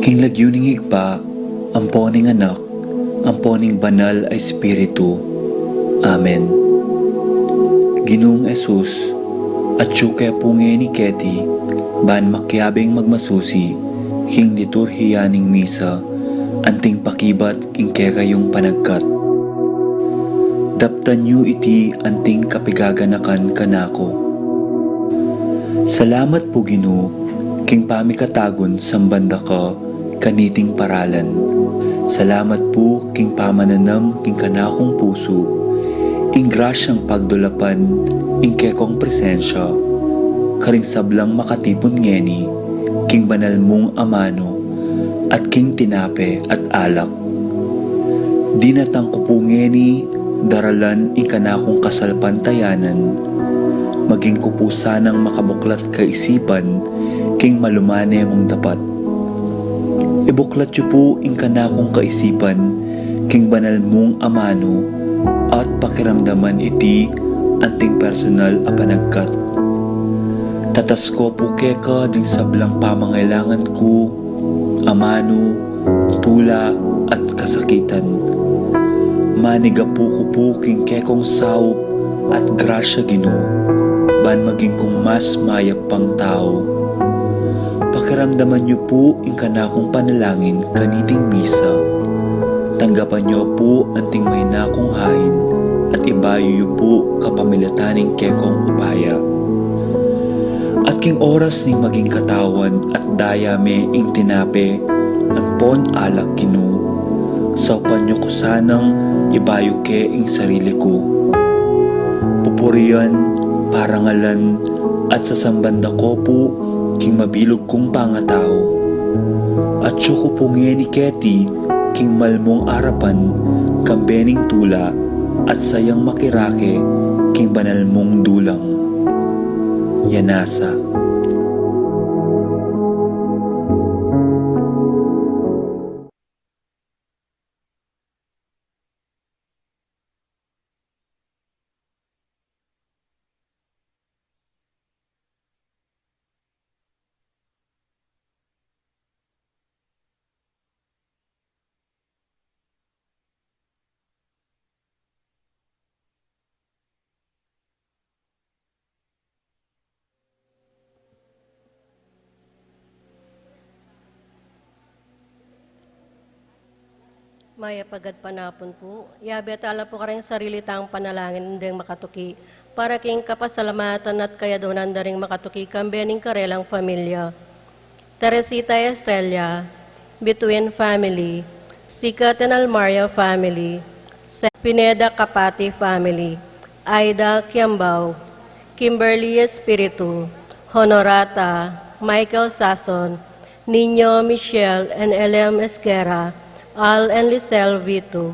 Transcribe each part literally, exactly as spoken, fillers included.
King lagyu ning Ibpa, ampo ning Anak, ampo ning Banal a Espiritu. Amen. Ginung Jesus, atyu ke pu ngeni keti, ban makiabing magmasusi king liturhiya ning misa, anting pakibat king kekayung panagkat. Daptan yu iti anting kapigaganakan kanaku. Salamat pu, Ginu, king pamikatagun samban da ka kaniting paralan. Salamat pu king pamananam king kanakung pusu ing grasyang pagdulapan ing kekong presensya karing sablang makatipun ngeni king banal mung amanu at king tinape at alak. Dinatang ku pu ngeni daralan ing kanakung kasalpantayanan, maging ku pu sanang makabuklat kaisipan king malumane mung dapat. Ibuklat yu pu ing kanakung kaisipan king banal mung amanu at pakiramdaman iti anting personal a panagkat. Tatas ku pu keka ding sablang pamangailangan ku, amanu, tula, at kasakitan. Manigapu ku pu king kekong saup at grasya, Ginu, ban maging kung mas mayap pang tau. Pakiramdaman yu pu ing kanakung panalangin kaniting misa. Tanggapan yu pu anting maina kung hain at ibayu yu pu kapamilatan ning kekong upaya. At king oras ning maging katawan at daya me ing tinape ampon alak, Ginu, saupan yu ku sanang ibayu ke ing sarili ku. Pupurian, parangalan, at sasamban da ko pu king mabilug kung pangatau. Atyu ku pu ngeni keti king malmung arapan, kambe ning tula, at sayang makirake king banal mung dulang. Yanasa. Mayap a gadpanapun pu. Yabe tala pu karing sarili tang panalangin deng makatuki para king kapasalamatan at kayaduanan da ring makatuki kambe ning karelang familia. Teresita Estrella, Bituin family, Sikat and Almaria family, Sa-, Pineda Capati family, Aida Kiambao, Kimberly Espiritu, Honorata, Michael Sason, Nino, Michelle, and L M Esguerra, Al and Lisel Vitug,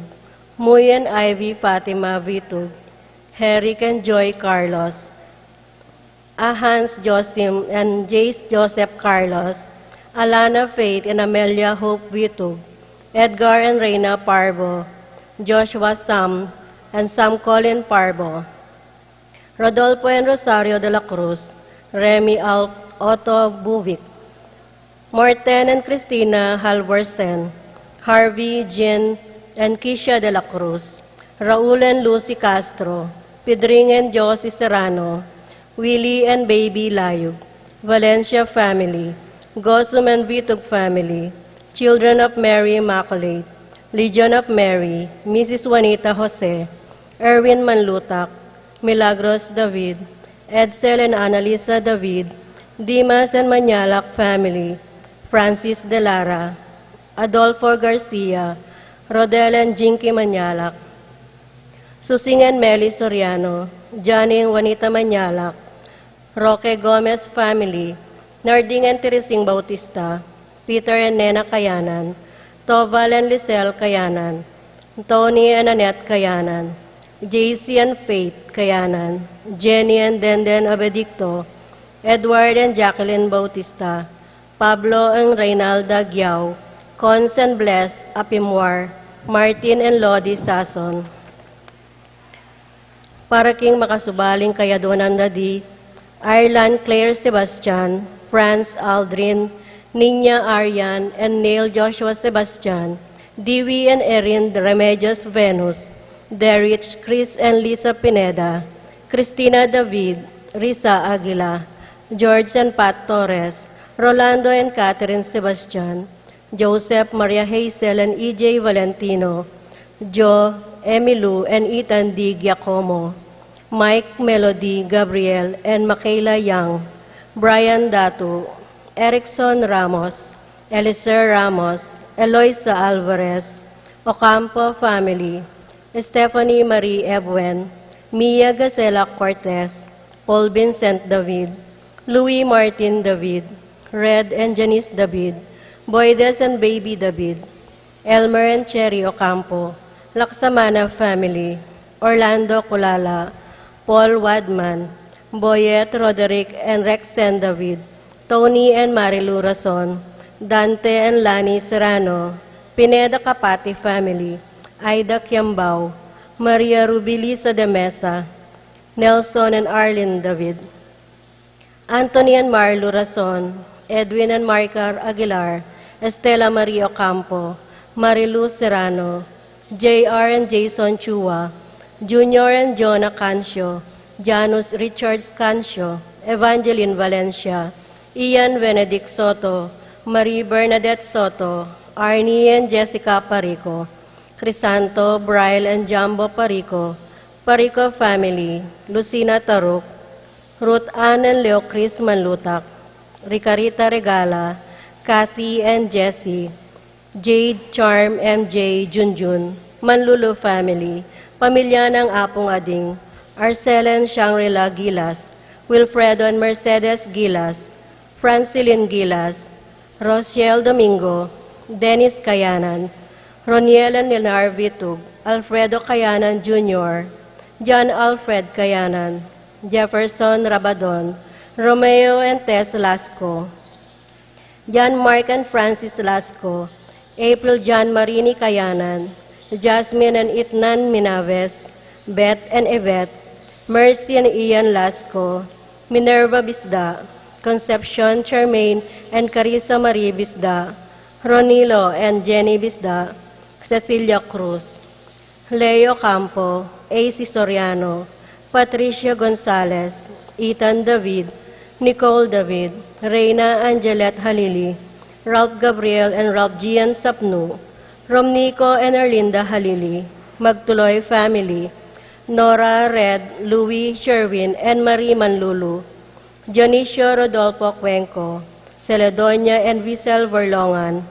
Muy and Ivy Fatima Vitug, Herrick and Joy Carlos, a Hans Josim and Jace Joseph Carlos, Alana Faith and Amelia Hope Vitug, Edgar and Reina Parbo, Joshua Sam and Sam Colin Parbo, Rodolfo and Rosario de la Cruz, Remy Al-, Otto Buvic, Morten and Christina Halvorsen, Harvey, Jean, and Kisha de la Cruz, Raul and Lucy Castro, Pedring and Josie Serrano, Willie and Baby Layug, Valencia family, Gosum and Vitug family, Children of Mary Immaculate, Legion of Mary, Missus Juanita Jose, Erwin Manlutak, Milagros David, Edsel and Annalisa David, Dimas and Mañalac family, Francis de Lara, Adolfo Garcia, Rodel and Jinky Mañalac, Susing and Meli Soriano, Johnny and Juanita Mañalac, Roque Gomez family, Narding and Teresing Bautista, Peter and Nena Kayanan, Toval and Lisel Kayanan, Tony and Annette Kayanan, J C and Faith Kayanan, Jenny and Denden Abedicto, Edward and Jacqueline Bautista, Pablo and Reynalda Giao, Cons and Bless Apimwar, Martin and Lodi Sason. Para king makasubaling kayaduanan da di, Ireland Claire Sebastian, France Aldrin, Nina Arian and Neil Joshua Sebastian, Dewey and Erin Remedios Venus, Derich Chris and Lisa Pineda, Christina David, Risa Aguila, George and Pat Torres, Rolando and Catherine Sebastian, Joseph Maria Hazel and E J Valentino, Joe, Emilu and Ethan D. Giacomo, Mike, Melody, Gabriel and Makayla Young, Brian Datu, Erickson Ramos, Eliser Ramos, Eloisa Alvarez, Ocampo family, Stephanie Marie Ebuen, Mia Gazela Cortez, Paul Vincent David, Louis Martin David, Red and Janice David, Boydes and Baby David, Elmer and Cherry Ocampo, Laksamana family, Orlando Culala, Paul Wadman, Boyet, Roderick and Rexen David, Tony and Marilu Rason, Dante and Lani Serrano, Pineda Capati family, Aida Kiambao, Maria Rubilisa de Mesa, Nelson and Arlene David, Anthony and Marlu Rason, Edwin and Maricar Aguilar, Estela Marie Ocampo, Marilu Serrano, J R and Jason Chua, Junior and Jonah Cancio, Janus Richards Cancio, Evangeline Valencia, Ian Benedict Soto, Marie Bernadette Soto, Arnie and Jessica Parico, Crisanto, Brian and Jumbo Parico, Parico family, Lucina Taruk, Ruth Ann and Leo Chris Manlutak, Ricarita Regala, Kathy and Jesse, Jade, Charm, M J, Junjun, Manlulu family, pamilya ng Apong Ading, Arcela and Shangri-La Gilas, Wilfredo and Mercedes Gilas, Francilin Gilas, Rosiel Domingo, Dennis Kayanan, Roniel and Lenar Vitug, Alfredo Kayanan Junior, John Alfred Kayanan, Jefferson Rabadon, Romeo and Tess Lasco, John Mark and Francis Lasco, April John Marini Kayanan, Jasmine and Itnan Minaves, Beth and Yvette, Mercy and Ian Lasco, Minerva Bisda, Concepcion Charmaine and Carissa Marie Bisda, Ronilo and Jenny Bisda, Cecilia Cruz, Leo Campo, A C Soriano, Patricia Gonzalez, Ethan David, Nicole David, Reina Angelet Halili, Ralph Gabriel and Ralph Gian Sapnu, Romnico and Erlinda Halili, Magtuloy family, Nora, Red, Louis, Sherwin and Marie Manlulu, Dionisio Rodolfo Cuenco, Celedonia and Wiesel Verlongan,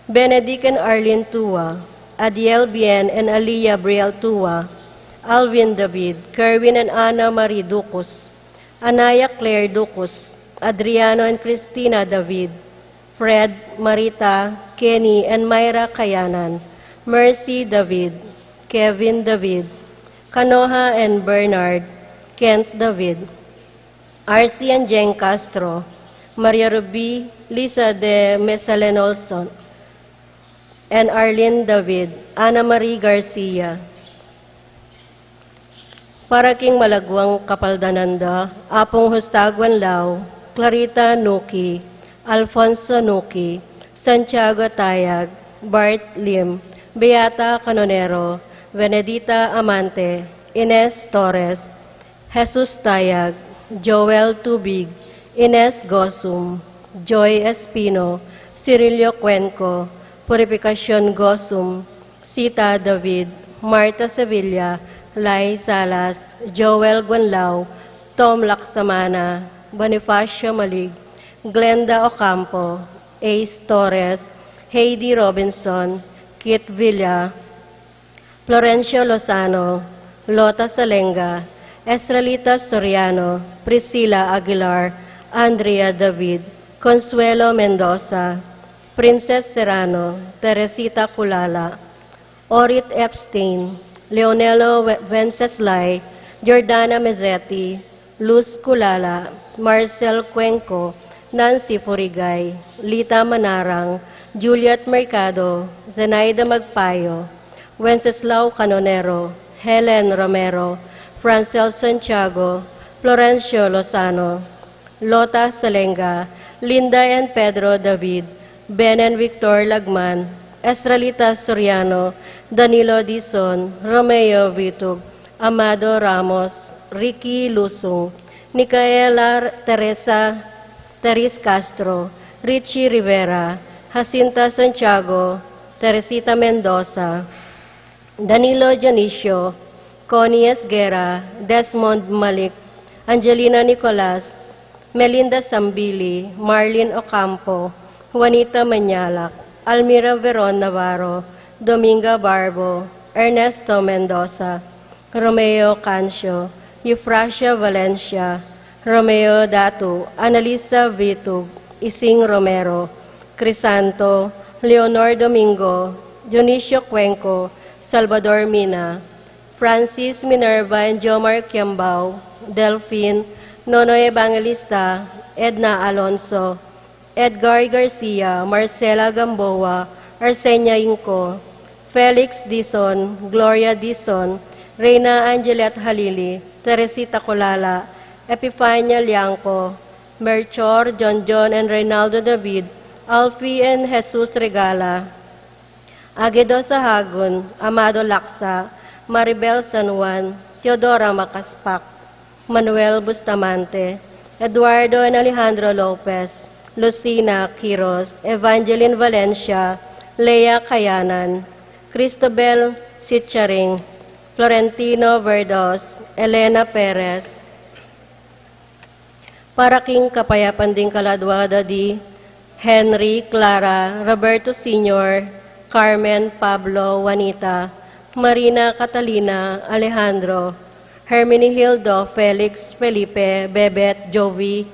Benedict and Arlene Tua, Adiel Bien and Alia Briel Tua, Alvin David, Kerwin and Ana Marie Ducus, Anaya Claire Ducus, Adriano and Christina David, Fred, Marita, Kenny and Myra Kayanan, Mercy David, Kevin David, Kanoha and Bernard, Kent David, Arcy and Jeng Castro, Maria Ruby, Lisa de Mesalen Olson, and Arlene David, Ana Marie Garcia. Para king malagwang kapaldanan da, Apung Justa Guanlao, Clarita Nuki, Alfonso Nuki, Santiago Tayag, Bart Lim, Beata Canonero, Benedita Amante, Ines Torres, Jesus Tayag, Joel Tubig, Ines Gosum, Joy Espino, Cirilio Cuenco, Purificacion Gosum, Sita David, Marta Sevilla, Lai Salas, Joel Guanlao, Tom Laksamana, Bonifacio Malig, Glenda Ocampo, Ace Torres, Heidi Robinson, Kit Villa, Florencio Lozano, Lota Salenga, Estrelita Soriano, Priscilla Aguilar, Andrea David, Consuelo Mendoza, Princess Serrano, Teresita Culala, Orit Epstein, Leonelo We-, Wenceslao, Jordana Mezzetti, Luz Culala, Marcel Cuenco, Nancy Furigay, Lita Manarang, Juliet Mercado, Zenaida Magpayo, Wenceslao Canonero, Helen Romero, Francel Santiago, Florencio Lozano, Lota Salenga, Linda and Pedro David, Ben and Victor Lagman, Estrelita Soriano, Danilo Dizon, Romeo Vitug, Amado Ramos, Ricky Lusung, Nicaela Teresa, Teres Castro, Richie Rivera, Jacinta Santiago, Teresita Mendoza, Danilo Dionisio, Connie Esguerra, Desmond Malik, Angelina Nicolas, Melinda Sambili, Marlene Ocampo, Juanita Mañalac, Almira Veron Navarro, Dominga Barbo, Ernesto Mendoza, Romeo Cancio, Eufrasia Valencia, Romeo Datu, Analisa Vitug, Ising Romero, Crisanto, Leonor Domingo, Dionisio Cuenco, Salvador Mina, Francis Minerva and Jomar Kiambao, Delfin, Nonoy Evangelista, Edna Alonso, Edgar Garcia, Marcela Gamboa, Arsenia Inco, Felix Dizon, Gloria Dizon, Reina Angelet Halili, Teresita Colala, Epifania Liangco, Melchor, John John and Reynaldo David, Alfie and Jesus Regala, Aguedo Sahagun, Amado Laksa, Maribel San Juan, Teodora Macaspac, Manuel Bustamante, Eduardo and Alejandro Lopez, Lucina Quiros, Evangeline Valencia, Lea Kayanan, Cristobel Sitcharing, Florentino Verdos, Elena Perez, para king kapayapan ding kaladua da di Henry, Clara, Roberto Senior, Carmen, Pablo, Juanita, Marina, Catalina, Alejandro, Herminihildo, Felix, Felipe, Bebet, Jovi,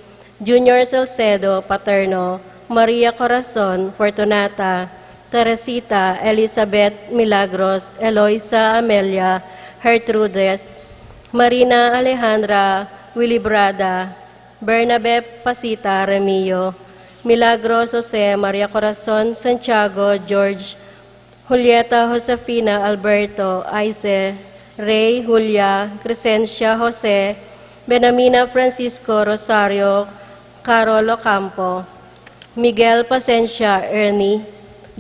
Junior Salcedo, Paterno, Maria Corazon, Fortunata, Teresita, Elizabeth, Milagros, Eloisa, Amelia, Gertrudes, Marina, Alejandra, Wilibrada, Bernabe, Pasita, Remio, Milagros, Jose, Maria Corazon, Santiago, George, Julieta, Josefina, Alberto, Aice, Rey, Julia, Crescencia, Jose, Benamina, Francisco, Rosario, Carol Ocampo, Miguel, Pasencia, Ernie,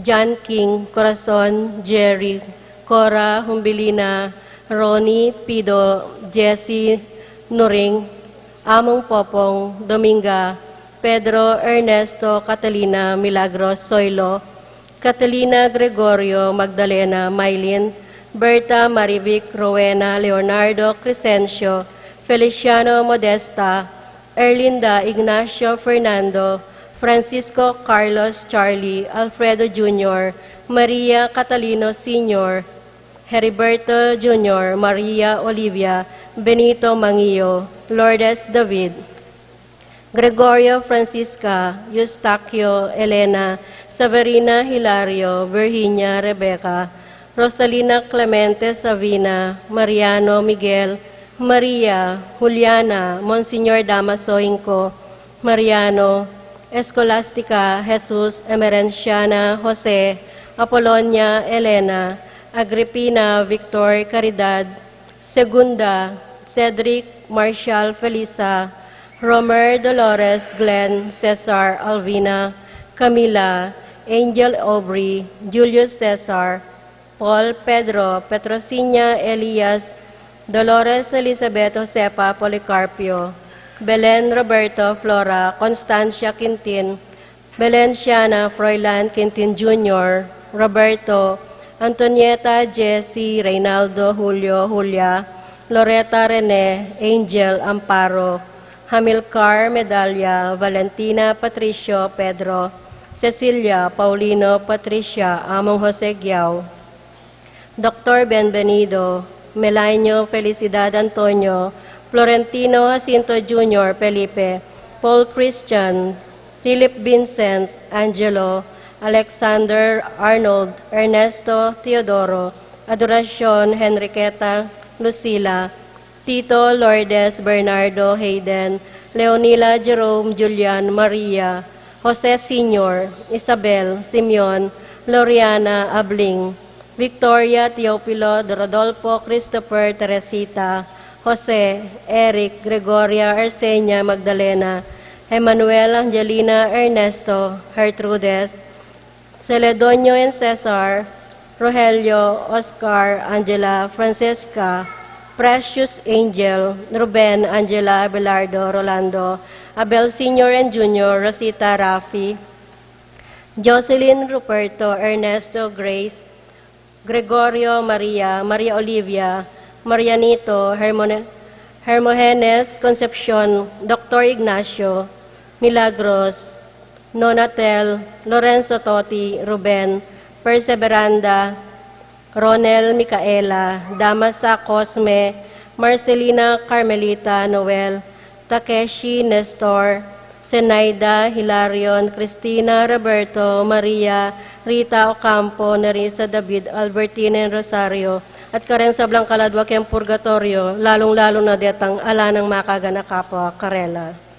John King, Corazon, Jerry, Cora, Humbilina, Ronnie, Pido, Jesse, Nuring, Among Popong, Dominga, Pedro, Ernesto, Catalina, Milagros, Soilo, Catalina, Gregorio, Magdalena, Mylene, Berta, Marivic, Rowena, Leonardo, Crescencio, Feliciano, Modesta, Erlinda, Ignacio, Fernando, Francisco, Carlos, Charlie, Alfredo Junior, Maria, Catalino Senior, Heriberto Junior, Maria, Olivia, Benito, Mangio, Lourdes, David, Gregorio, Francisca, Eustaquio, Elena, Severina, Hilario, Virginia, Rebecca, Rosalina, Clemente, Savina, Mariano, Miguel, Maria, Juliana, Monsignor Damaso Inco, Mariano, Escolastica, Jesus, Emerenciana, Jose, Apolonia, Elena, Agripina, Victor, Caridad, Segunda, Cedric, Marshall, Felisa, Romer, Dolores, Glenn, Cesar, Alvina, Camila, Angel, Aubrey, Julius, Cesar, Paul, Pedro, Petrosiña, Elias, Dolores, Elizabeth, Josefa, Policarpio, Belen, Roberto, Flora, Constancia, Quintin, Belen, Siana, Froilan, Quintin Junior, Roberto, Antonieta, Jesse, Reynaldo, Julio, Julia, Loreta, Rene, Angel, Amparo, Hamilcar, Medalia, Valentina, Patricio, Pedro, Cecilia, Paulino, Patricia, Among Jose Giao, Doctor Benvenido, Melaño, Felicidad, Antonio, Florentino, Jacinto Junior, Felipe, Paul, Christian, Philip, Vincent, Angelo, Alexander, Arnold, Ernesto, Teodoro, Adoracion, Henriqueta, Lucila, Tito, Lourdes, Bernardo, Hayden, Leonila, Jerome, Julian, Maria, Jose Senior, Isabel, Simeon, Loriana, Abling, Victoria, Teofilo, Rodolfo, Christopher, Teresita, Jose, Eric, Gregoria, Arsenia, Magdalena, Emmanuel, Angelina, Ernesto, Gertrudes, Celedonio and Cesar, Rogelio, Oscar, Angela, Francisca, Precious, Angel, Ruben, Angela, Abelardo, Rolando, Abel Senior and Junior, Rosita, Rafi, Jocelyn, Ruperto, Ernesto, Grace, Gregorio, Maria, Maria Olivia, Marianito, Hermone-, Hermogenes, Concepcion, Doctor Ignacio, Milagros, Nonatel, Lorenzo, Toti, Ruben, Perseveranda, Ronel, Micaela, Damasa, Cosme, Marcelina, Carmelita, Noel, Takeshi, Nestor, Zenaida, Hilarion, Cristina, Roberto, Maria, Rita, Ocampo, Nerissa, David, Albertina, and Rosario, at kareng sablang kaladwa keng purgatorio, lalung-lalu na detang ala nang makaganaka pa karela.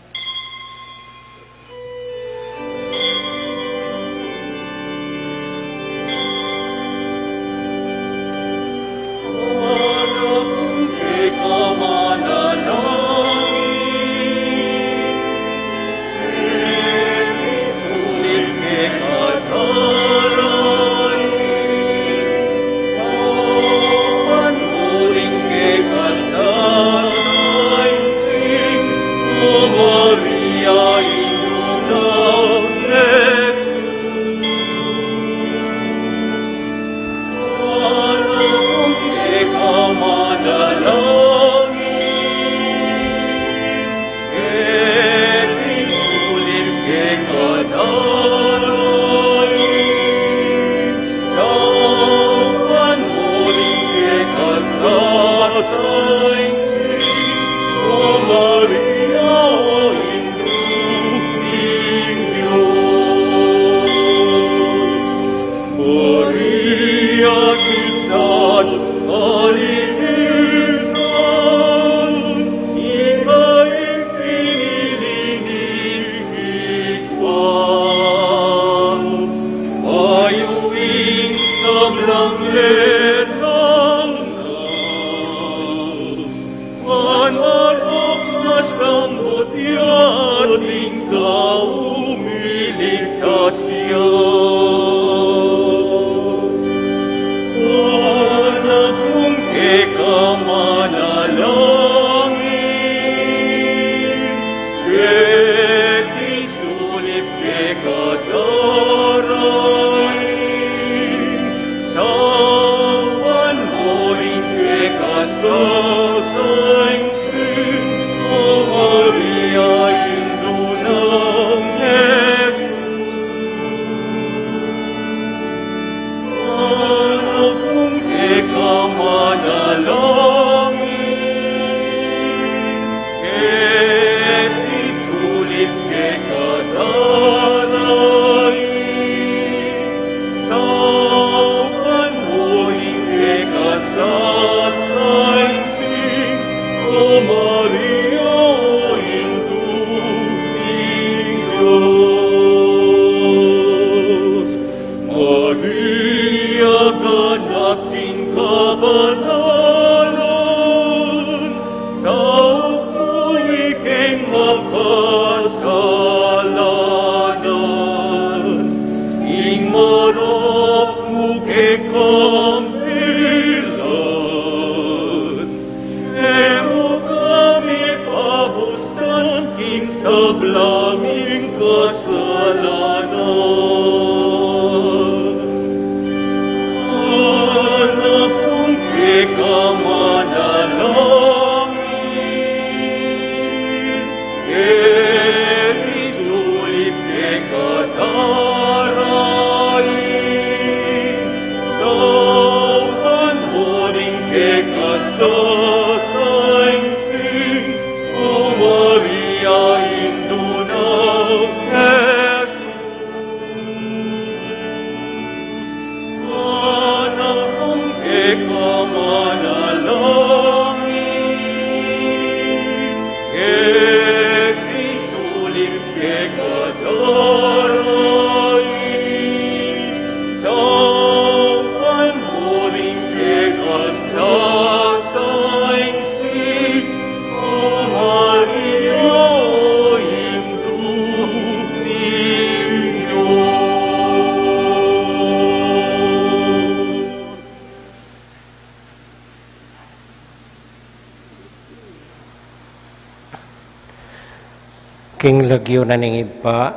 King lagyu na ning Ibpa,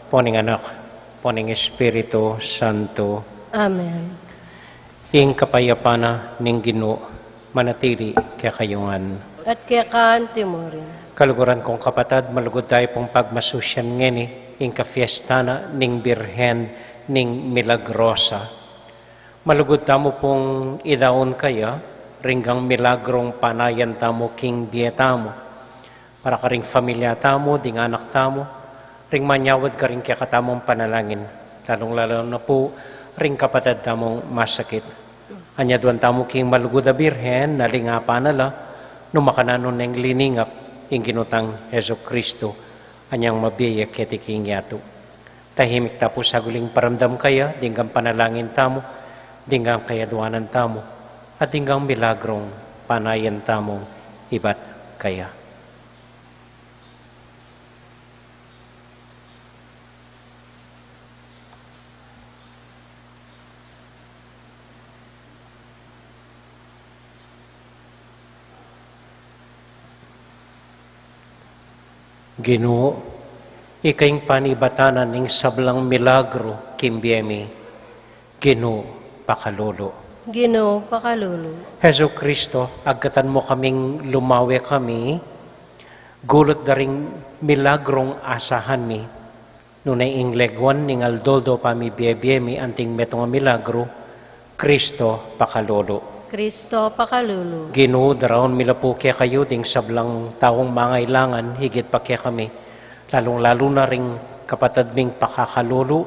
ampo ning Anak, ampo ning Espiritu Santo. Amen. Ing kapayapan na ning Ginu manatili kekayu ngan. At keka anti mu rin. Kaluguran kung kapatad, malugud tamu pung pagmasusyan ngeni ing kapiestan na ning Birhen ning Milagrosa. Malugud tamu pung idaun kaya ring milagrung panayan tamu king bie tamu, para karing familia tamu, ding anak tamu, ring manyawad karing kekatamung panalangin, lalung-lalu na pu ring kapatad tamung masakit. Anyaduan tamu king malugud a Birhen, na lingapan na la, nu makananu neng liningap ing Ginu tang Jesucristo, anyang mabie ya keti king yatu. Tahimik ta pu saguli ing paramdam kaya, ding panalangin tamu, ding kayaduanan tamu, at ding milagrung panayan tamung ibat kaya. Ginu, ika ing panibatan ning sablang milagru king bie mi. Ginu, pakalulu. Ginu, pakalulu. Jesucristo, agkatan mu kaming lumawe kami, gulut da ring milagrung asahan mi. Nune ing leguan ning aldo-aldo pamibiebie mi anting metung a milagru, Cristo, pakalulu. Cristo, pakalulu. Ginu, daraun mi la pu kekayu ding sablang taung mangailangan higit pa kekami, lalung-lalu na ring kapatad ming pakakalulu,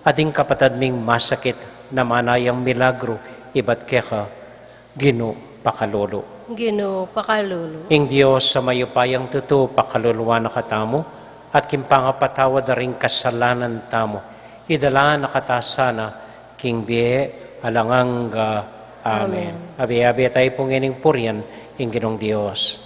at ding kapatad ming masakit na manayang milagru ibat keka. Ginu, pakalulu. Ginu, pakalulu. Ing Dios a mayupayang tutu pakaluluan na katamu, at king pangapatawad da ring kasalanan tamu, idala na kata sana king bie alang angga. Amen. Amen. Abe-abe tamu pu ngening purian ing Ginung Dios.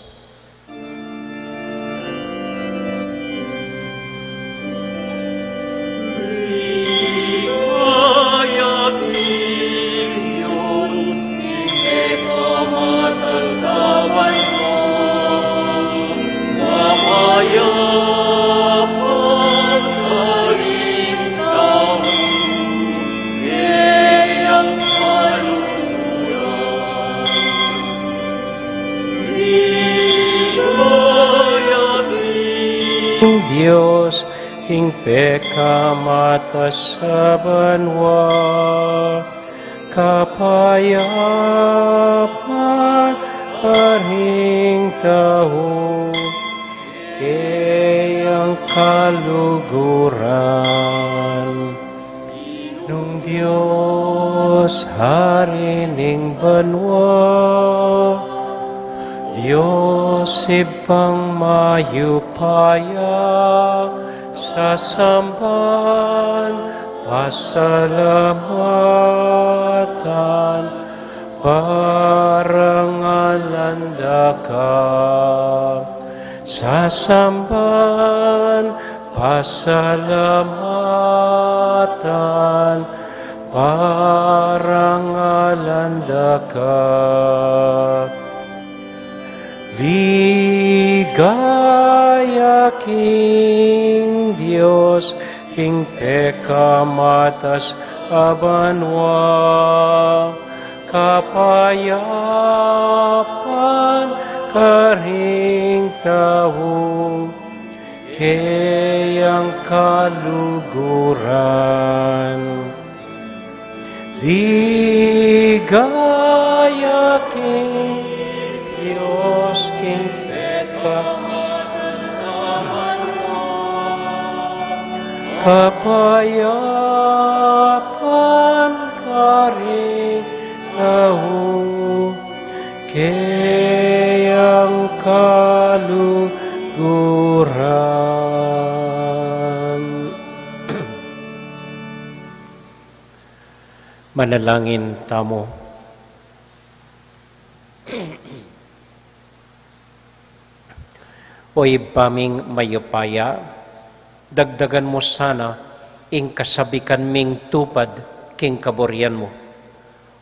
Dios, ing pekamatas a banua, kapayapan karing tau, keyang kaluguran. Nung Dios, Hari ning banua, Dios Ibpang mayupaya, sasamban, pasalamatan, parangalan da ka. Sasamban, pasalamatan, parangalan da ka. Ligaya king Dios, king pekamatas a banua, kapayapan karing tau, keyang kaluguran. Ligaya king Dios, king peka, kapayapan karing tau, keyang kaluguran. Manalangin tamu. O Ibpa ming mayupaya, Dagdagan mu sana ing kasabikan ming tupad king kaburian mu.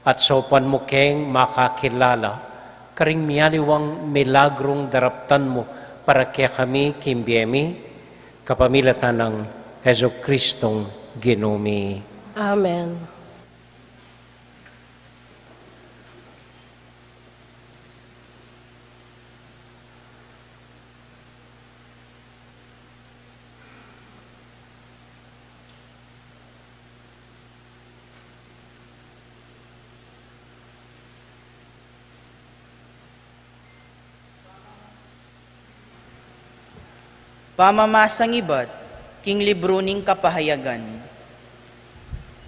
At saupan mu keng makakilala karing mialiwang milagrung daraptan mu para kekami king bie mi, kapamilatan nang Jesucristong Ginu mi. Amen. Pamamasang ibat king libru ning Kapahayagan.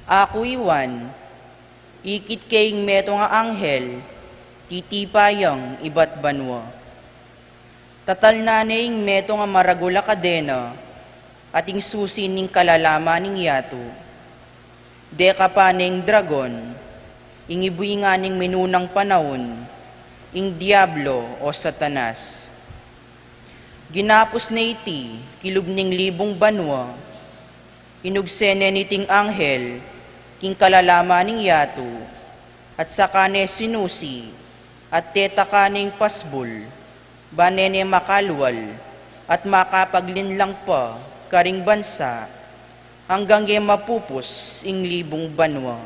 Aku i Juan, ikit ke ing metung a anghel titipa yang ibat banua. Tatalnan ne ing metung a maragul a kadena at ing susi ning kalalaman ning yatu. Dekapan ne ing dragon, ing ibinga ning minunang panaun, ing Diablo o Satanas. Ginapus ne iti kilub ning libung banua. Inugse ne niting anghel king kalalaman ning yatu, at saka ne sinusi, at tetaka ne ing pasbul, ban e ne makalwal at makapaglinlang pa karing bansa, anggang e mapupus ing libung banua.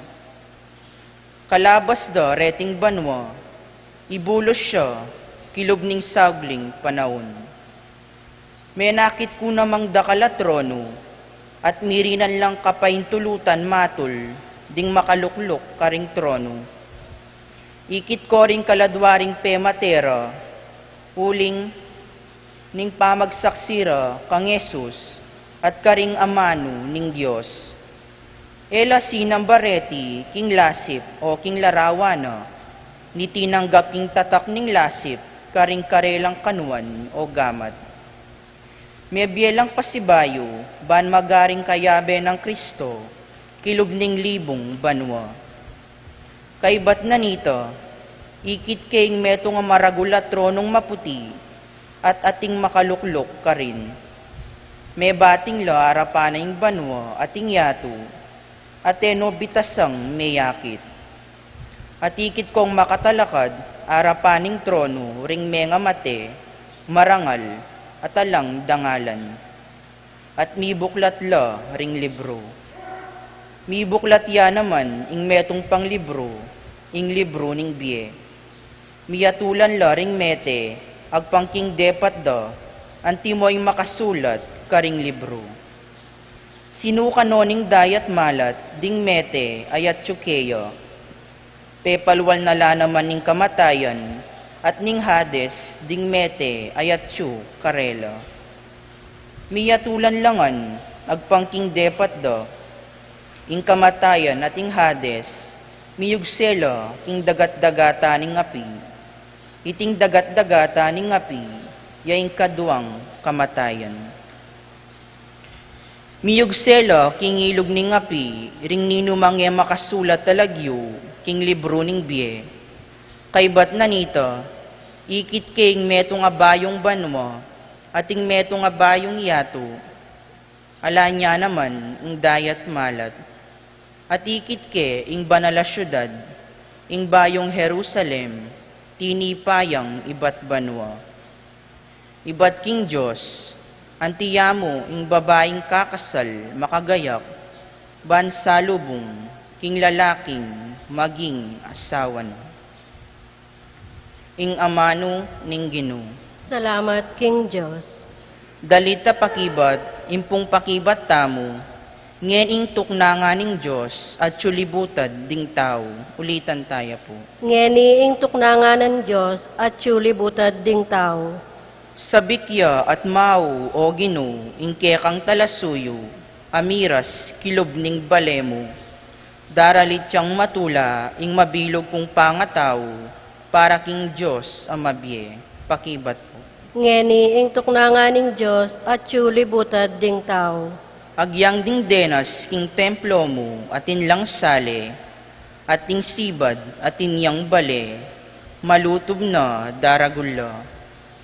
Kalabas da reting banua, ibulus ya kilub ning saugling panaun. Menakit ku namang dakal a tronu, at mirinan lang kapaintulutan matul ding makalukluk karing tronu. Ikit ko ring kaladua ring pemate ra, uling ning pamagsaksi ra kang Jesus at karing amanu ning Dios. E la sinamba reti king lasip o king larawan na, ni tinanggap king tatak ning lasip karing karelang kanuan o gamat. Mebie lang pasibayu ban magaring kayabe nang Kristo kilub ning libung banua. Kaibat na nita, ikit ke ing metung a maragul a tronung maputi at ating makalukluk karin. Mebating la arapan na ing banua at ing yatu, at e no bitasang meyakit. At ikit kong makatalakad arapan ning tronu ring mengamate, marangal, at alang dangalan. At mibuklat la ring libru. Mibuklat ya naman ing metung pang libru, ing libru ning bie. Miyatulan la ring mete agpang king depat da antimo ing makasulat karing libru. Sinukan no ning dayat malat ding mete a yatyu keya. Pepalwal na la naman ning kamatayan at ning Hades ding mete a yatyu karela. Miyatulan la ngan agpang king depat da, ing kamatayan at ing Hades miyugse la king dagat-dagatan ning api. Iting dagat-dagatan ning api ya ing kaduang kamatayan. Miyugse la king ilug ning api ring ninumang e makasulat a lagyu king libru ning bie. Kaibat na nita, ikit ke ing metung a bayung banua at ing metung a bayung yatu. Ala nia naman ing dayat malat. At ikit ke ing banal a siudad, ing bayung Jerusalem, tinipa yang ibat banua. Ibat king Dios, anti ya mu ing babaing kakasal makagayak, ban salubung king lalaking maging asawa na. Ing amanu ning Ginu. Salamat king Dios. Dalit a pakibat, impung pakibat tamu, ngeni ing tuknangan ning Dios atyu libutad ding tau. Ulitan taya pu. Ngeni ing tuknangan ning Dios atyu libutad ding tau. Sabik ya at mau, o Ginu, ing kekang talasuyu, a miras kilub ning bale mu. Daralit yang matula ing mabilug kung pangatau para king Dios a mabie. Pakibat pu. Ngeni ing tuknangan ning Dios atyu libutad ding tau. Agyang ding denas king templo mu atin lang sale, at ding sibad atin yang bale, malutub na daragul la.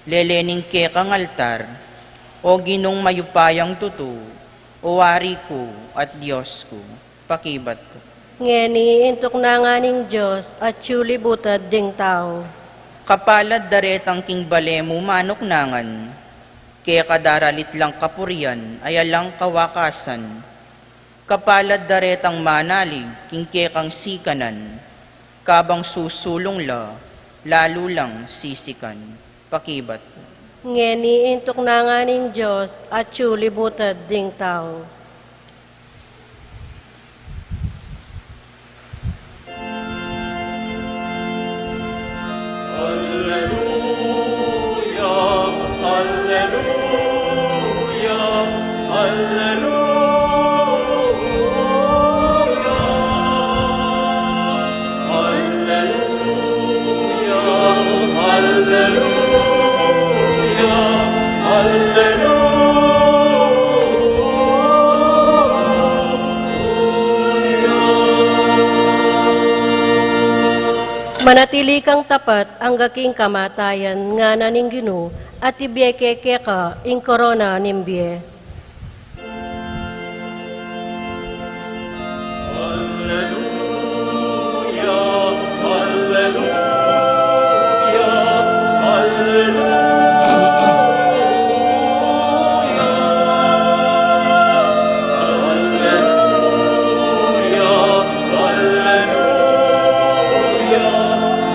Lele ning kekang altar, o Ginung mayupayang tutu, O Ari ku at Dios ku, pakibat ku. Ngeni intuk na ngan ning Dios, atiu libutad ding tau. Kapalad daretang king bale mu manuknangan, keka daralit lang kapurian, a alang kawakasan. Kapalad daretang manalig king kekang sikanan, kabang susulung la, lalu lang sisikan. Pakibat ku. Ngeni intuk na ngan ning Dios, atiu libutad ding tau. Alleluia, alleluia, alleluia. Alleluia, alleluia, alleluia. Manatili kang tapat angga king kamatayan, ngana ning Ginu, at ibie ke keka ing korona ning bie. Alleluia, alleluia, alleluia. Alleluia, alleluia,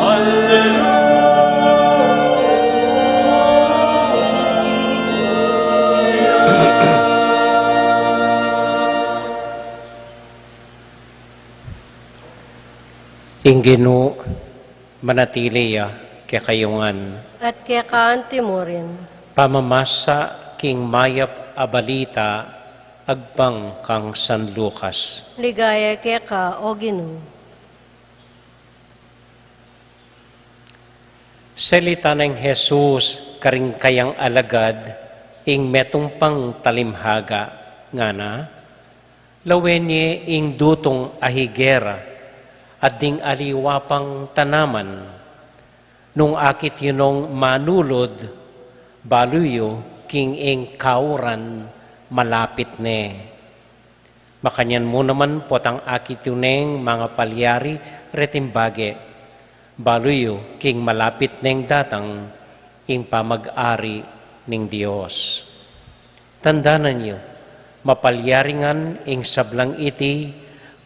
alleluia. Ing Ginu manatili ya kekayu ngan. At keka anti mu rin. Pamamasa king mayap a balita agpang kang San Lucas. Ligaya keka, O Ginu. Selita neng Jesus karing kayang alagad ing metung pang talimhaga, ngana, lawen ye ing dutung a higera at ding aliwa pang tanaman. Nung akit yu nong manulud, balu yu king ing kauran malapit ne. Makanyan mu naman potang akit yu neng mangapalyari reting bage, balu yu king malapit neng datang ing pamag-ari ning Dios. Tandanan yu, mapalyari ngan ing sablang iti,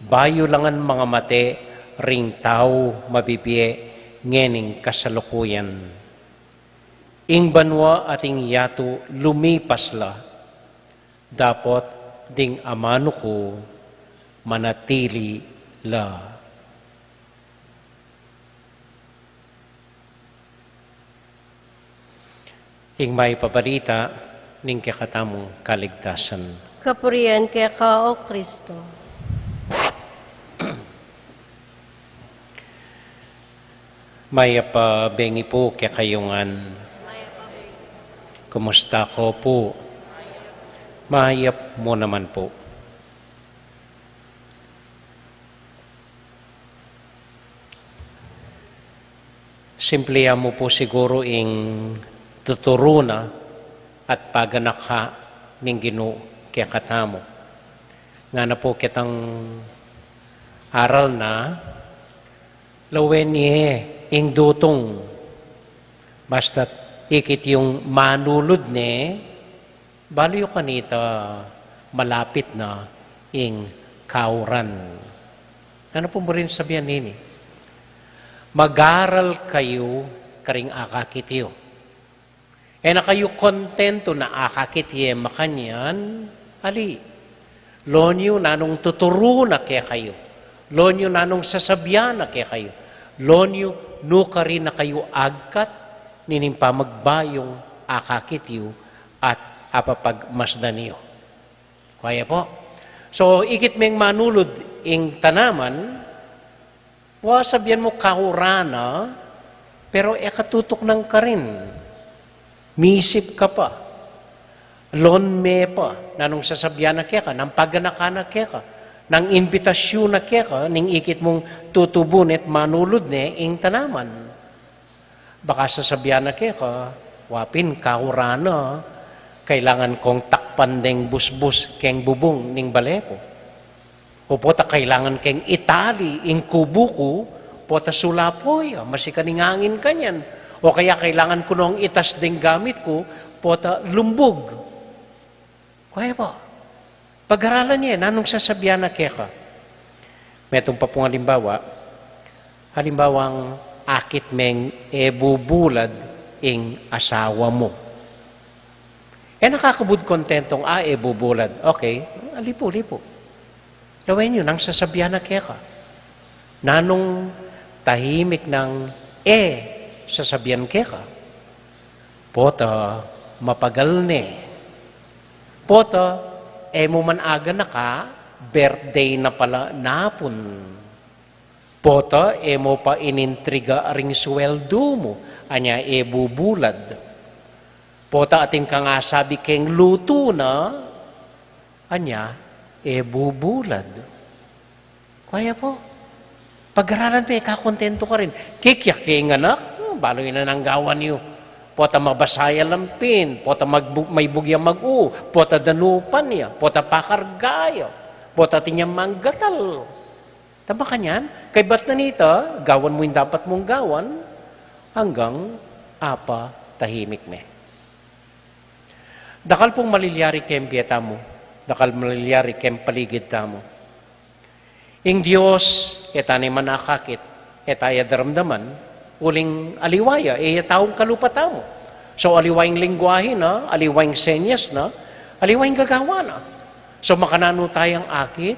bayu la ngan mangamate ring tau mabibie ngening kasalukuyan. Ing banua at ing yatu lumipas la, dapot ding amanu ku manatili la. Ing mayap a balita ning kekatamung kaligtasan. Kapurian keka, O Kristo. Mayap a bengi pu kekayu ngan. Kumusta ko pu? Mayap mu naman pu. Simple mu pu siguru ing tuturu na at paganaka ning Ginu kekatamu. Ngana pu ketang aral na, lawen ye ing dutung, basta't ikit yung manulud ne, balu yu kanita malapit na ing kauran. Ano pu murin sabian nini? Mag-aral kayu karing akakit yu. E na kayu kontentu na akakit ye makanyan, ali. Loan yu nanung tuturu na kekayu. Loan yu nanung sasabian na kekayu. Loan yu nukarin na kayu agkat nining pamagbayung akakit yu at apapagmasdan yu. Kaya po. So, ikit meng manulud ing tanaman, wa sabian mu kauran na, pero e ka tutuknang karin. Misip ka pa. Loan me pa, nanung sasabian na keka, nang paganaka na keka, nang inbitasyun na keka, ning ikit mung tutubun at manulud ne ing tanaman. Baka sasabian na keka, wa pin kauran na, kailangan kong tak- pandeng busbus keng bubung ning bale ku. O pota kailangan keng itali ing kubu ku, pota sulapo ya, masikan ing angin kanyan. O kaya kailangan ku nong itas deng gamit ku, pota lumbug. Kaya po, pagaralan ye, nanung sasabian na keka? Metung pa pung alimbawa, alimbawang akit meng e bubulad ing asawa mu. E na ka kabud kontentong, a, e bubulad. Okay, lipu, lipu. Lawen yu, nanu ing sasabian na keka? Nanung tahimik nang e sasabian keka? Pota mapagal ne. Pota e mu man aganaka, birthday na pala napun. Pota e mu pa inintriga ring sweldu mu, anya e bubulad. Pota atin kang asabi keng lutu na, anya e bubulad. Kaya po, pagaralan me, e ka kontento karin. Kikya keng anak, hmm, balu yu na nang gawan yu. Pota mabasa ya lampin, pota magbu-, maibug ya mag-u, pota danupan ya, pota pakarga ya, pota atin yang manggatal. Tama kanyan, kaybat na nita, gawan mu ing dapat mung gawan, anggang apa tahimik me. Dakal pung malilyari keng bie tamu, dakal malilyari keng paligid tamu. Ing Dios, e ta ne man akakit, e ta ya daramdaman, uling aliwa ya, e ya taung kalupa tamu. So, aliwa ing lengguahe na, aliwa ing senyas na, aliwa ing gagawan na. So, makananu tayang akit,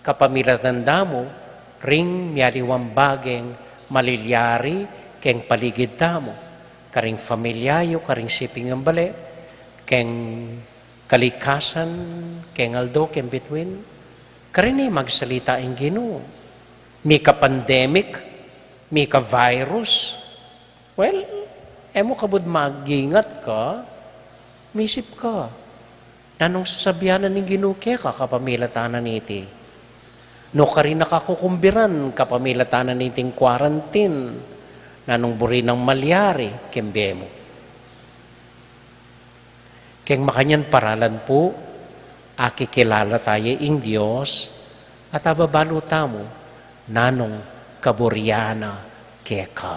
kapamilatan da mu ring mialiwang bageng malilyari keng paligid tamu, karing familia yu, karing siping a bale, keng kalikasan, keng aldo, keng bituin, karin e magsalita ing Ginu. Mika pandemic, mika virus, well, e mu kabud mag-ingat ka, misip ka. Nanung sasabian na ning Ginu keka kapamilatan na niti? Nu karin na ka kukumbiran kapamilatan na niting quarantine? Nanung buri nang malyari keng bie mu? Keng makanyan paralan pu, akikilala taye ing Dios, at ababalu tamu nanung kaburian na keka.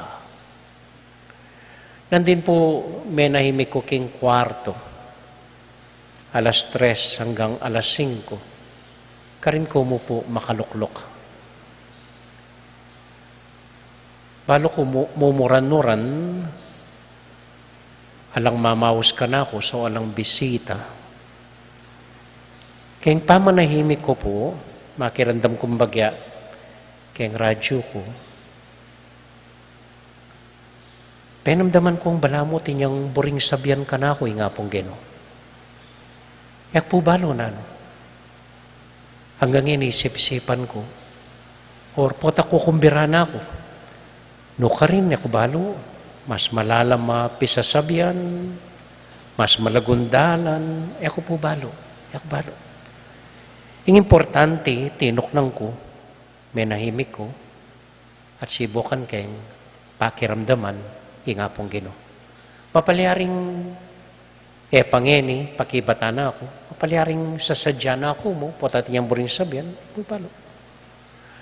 Nandin pu menahimik ku king kwarto, alas tres anggang alas singko, karin ku mu pu makalukluk. Balu ku mu-, mumuran-uran, alang mamaus kanaku, so alang bisita. Keng pamanahimik ku pu, makiramdam kung bagya keng radyu ku. Penamdaman kung balamu atin yang buring sabian kanaku ing Apung Ginu. E ku pu balu nanu. Anggang ini isip-isipan ku, or pota kukumbiran na ku. Nu karin, e ku balu, mas malalam a pisasabian, mas malagung dalan, e ku pu balu, e ku balu. Ing importante, tinuknang ku, menahimik ku, at sibukan keng pakiramdaman ing Apung Ginu. Mapalyaring e pa ngeni, pakibatan na ku, mapalyaring sasadyan na ku mu, pota atin yang buring sabian, e ku balu.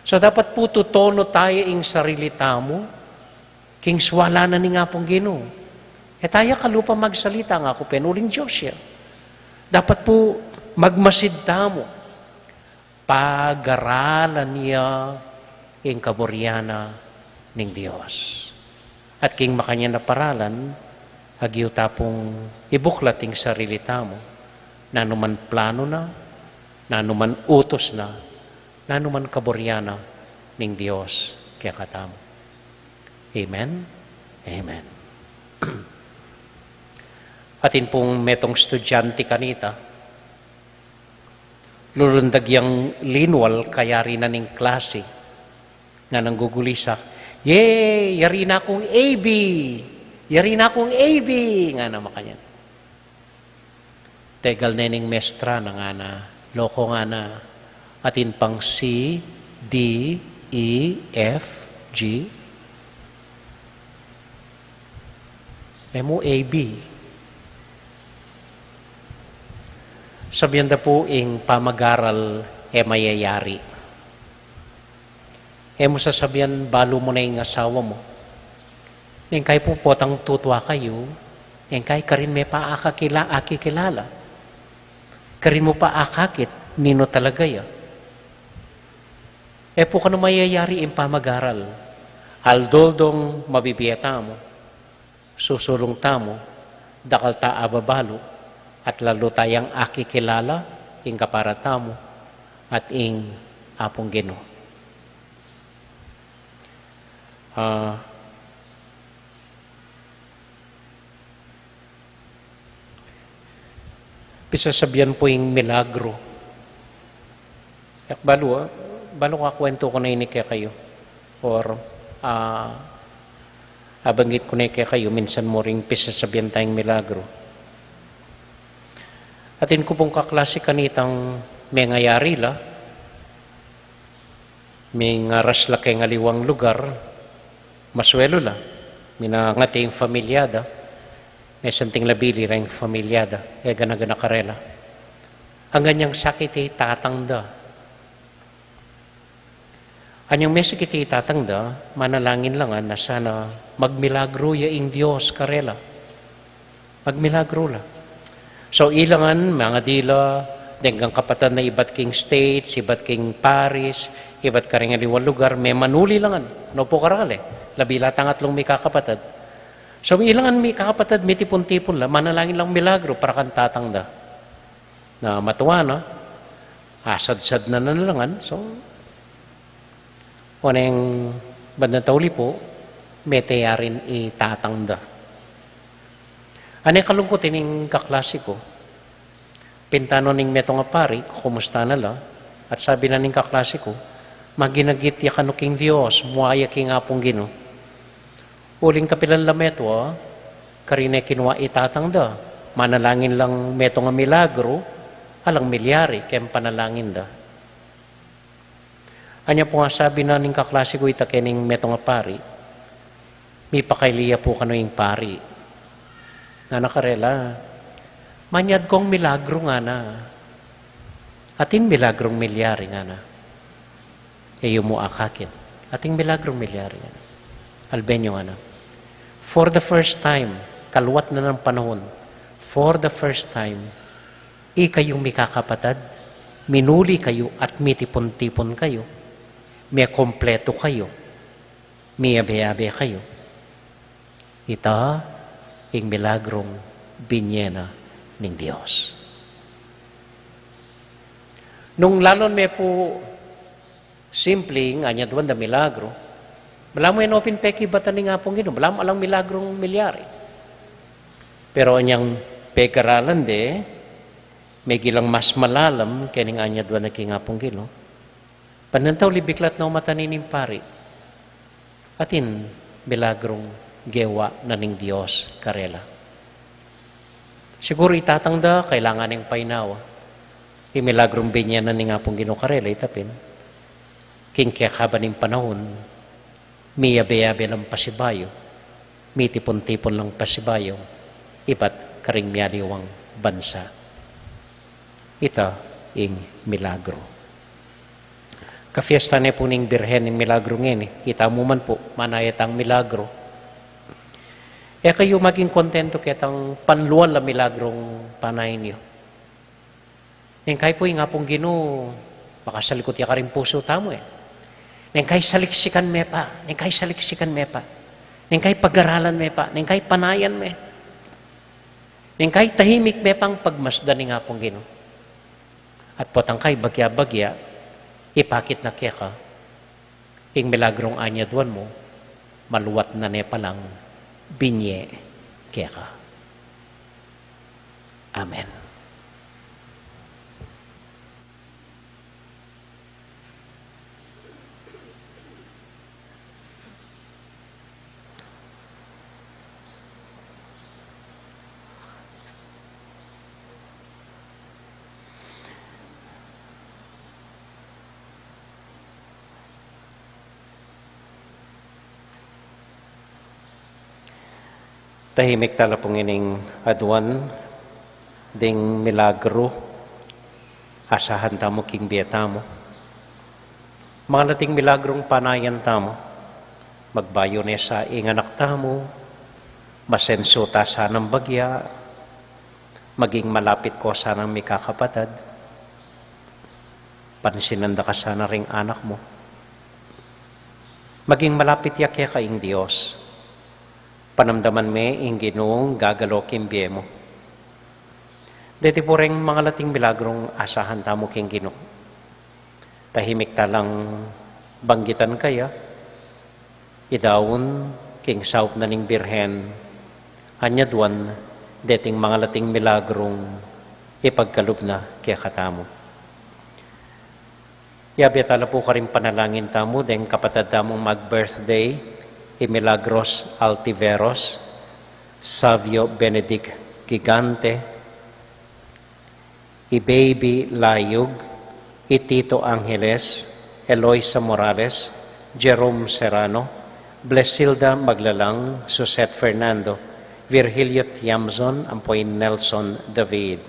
So, dapat pu tutuno taye ing sarili tamu king sualan na ning Apung Ginu. E taya kalupa magsalita, ngana ku pin uling Dios ya. Dapat pu magmasid tamu, pagaralan ya ing kaburian na ning Dios. At king makanyan a paralan, agyu ta pung ibuklat ing sarili tamu, nanu man planu na, nanu man utus na, nanu man kaburian na ning Dios kekatamu. Amen? Amen. Atin pung metung estudyante kanita, lulundag yang linwal kayari na ning klasi. Nganang gugulisa, "Yay! Yari na kung A B! Yari na kung A B!" Ngana makanyan. Tegal ne ning mestra na ngana, "Loko," ngana, "atin pang C, D, E, F, G. E mu A B." Sabian da pu ing pamagaral e mayayari. E mu sasabian balu mu na ing asawa mu. Neng kai pu potang tutua kayu, neng kai karin me pa akakila-, akikilala. Karin mu pa akakit, ninu talaga ya. E pu kanu mayayari ing pamagaral. Aldo-aldong mabibie tamu, susulung tamu, dakal ta ababalu, at lalu tayang akikilala, ing kapara tamu, at ing Apung Ginu. Ah, Pisasabian pu ing milagru. Yak balu, ah, balu kakuwentu ku na ini kekayu. Or, ah, abanggit ku na kekayu, minsan mu ring pisasabian tayang milagru. Atin ku pung kaklase kanitang mengayari la, mingaras la keng aliwang lugar, masuelu la, minangati ing familia da, mesanting la bili reng familia da, e gana-gana karela. Anggang yang sakit i tatang da. Anyang mesakit i tatang da, manalangin la ngan a sana magmilagru ya ing Dios karela. Magmilagru la. So, ilangan, mangadi la, denggang kapatad na ibat king States, ibat king Paris, ibat karing aliwang lugar, memanuli la ngan. No pu karale, labi la tang atlung mikakapatad. So, ilangan mikakapatad, mitipun-tipun la, manalangin lang milagru, para kang tatang da. Na matua na, asadsad na na la ngan. So, o neng bandang tauli pu, mete ya rin i tatang da. Ane kalungkut ining kaklase ku. Pinta no ning metung a pari, kukumusta na la, at sabi na ning kaklase ku, maginagit ya kanu king Dios, mua ya king Apung Ginu. Uling kapilan la metua, karin e kinua i tatang da, manalangin lang metung a milagru, alang milyari, keng panalangin da. Anya pu nga sabi na ning kaklase ku ita kening metung a pari, mipakaili ya pu kanu ing pari. Ngana karela, manyad kong milagru ngana. Atin milagrung milyari ngana. E yu mu akakit. Atin milagrung milyari ngana. Albenyo ngana. For the first time, kaluat na nang panahun, for the first time, ikayung mikakapatad, minuli kayu at mitipun-tipun kayu, mekumpletu kayu, miyabe-yabe kayu. Ita ing milagrung binie na ning Dios. Nung lalun me pu simple ing anyaduan da milagru, balamu e no pin pekibatan ning Apung Ginu, balamu alang milagrung milyari. Pero anyang pekaralan de, megilang mas malalam kening anyaduan da king Apung Ginu. Panantauli biklat na umatan ini ning pari. Atin milagrung gewa na ning Dios karela. Siguru i tatang da kailangan neng painawa. Ing milagrung binie na ning Apung Ginu karela, ita pin. King kekaba ning panahun, miyabe-yabe lang pasibayu, mitipun-tipun lang pasibayu, ibat karing mialiwang bansa. Ita ing milagru. Kafiesta ne pu ning Birhen ing milagru ngeni, ita mu man pu, manaya tang milagru. E kayu maging kontentu ketang panlual a milagrung panayan yu. Neng kai pu ing Apung Ginu, makasalikut ya karing pusu tamu e. Neng kai saliksikan me pa, neng kai saliksikan me pa, neng kai pagaralan me pa, neng kai panayan me. Neng kai tahimik me pang pagmasdan ning Apung Ginu. At potang kai bagya-bagya, ipakit na keka ing milagrung anyaduan mu, maluat na ne palang binie keka. Amen. Tahimik tala pung ining aduan ding milagru Asahan tamu king bie tamu. Mangalating milagrung panayan tamu. Magbayu ne sa ing anak tamu, masensu ta sanang bagya, maging malapit ko sanang mikakapatad, pansinan da ka sana ring anak mu. Maging malapit ya keka ing Dios, panamdaman me ing Ginung gagalo king bie mu. Deti pu reng mangalating milagrung asahan tamu king Ginu. Tahimik talang banggitan kaya, idaun king saup na ning Birhen, anyaduan deting mangalating milagrung ipagkalub na kekatamu. Yabe tala pu karing panalangin tamu deng kapatad tamung mag-birthday, i Milagros Altiveros, Savio Benedict Gigante, i Baby Layug, i Tito Angeles, Eloisa Morales, Jerome Serrano, Blesilda Maglalang, Suset Fernando, Virgilio Tiamzon, ampo i Nelson David.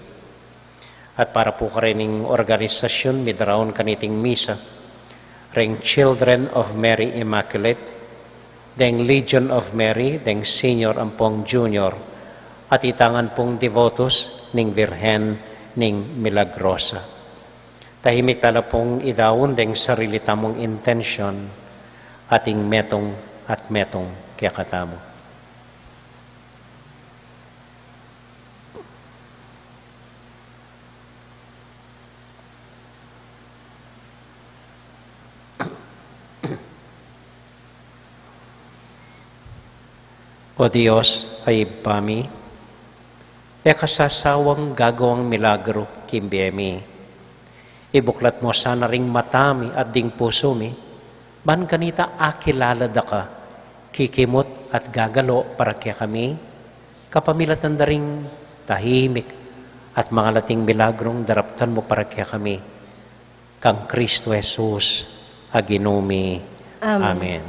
At para pu karening organisasyun midaraun kaniting misa, reng Children of Mary Immaculate, deng Legion of Mary, deng Senior ampong Junior, at itangan pung devotos ning Virgen ning Milagrosa. Tahimik tala pung idaun deng sarili tamung intensyon, ating metung at metung kekatamu. O Dios, a Ibpa mi, e ka sasawang gagawang milagru king bie mi. Ibuklat mu sana ring mata mi at ding pusu mi, ban kanita akilala da ka, kikimut at gagalo para kekami, kapamilatan da ring tahimik at mangalating milagrung daraptan mu para kekami. Kang Kristo Jesus a Ginu mi. Amen. Amen.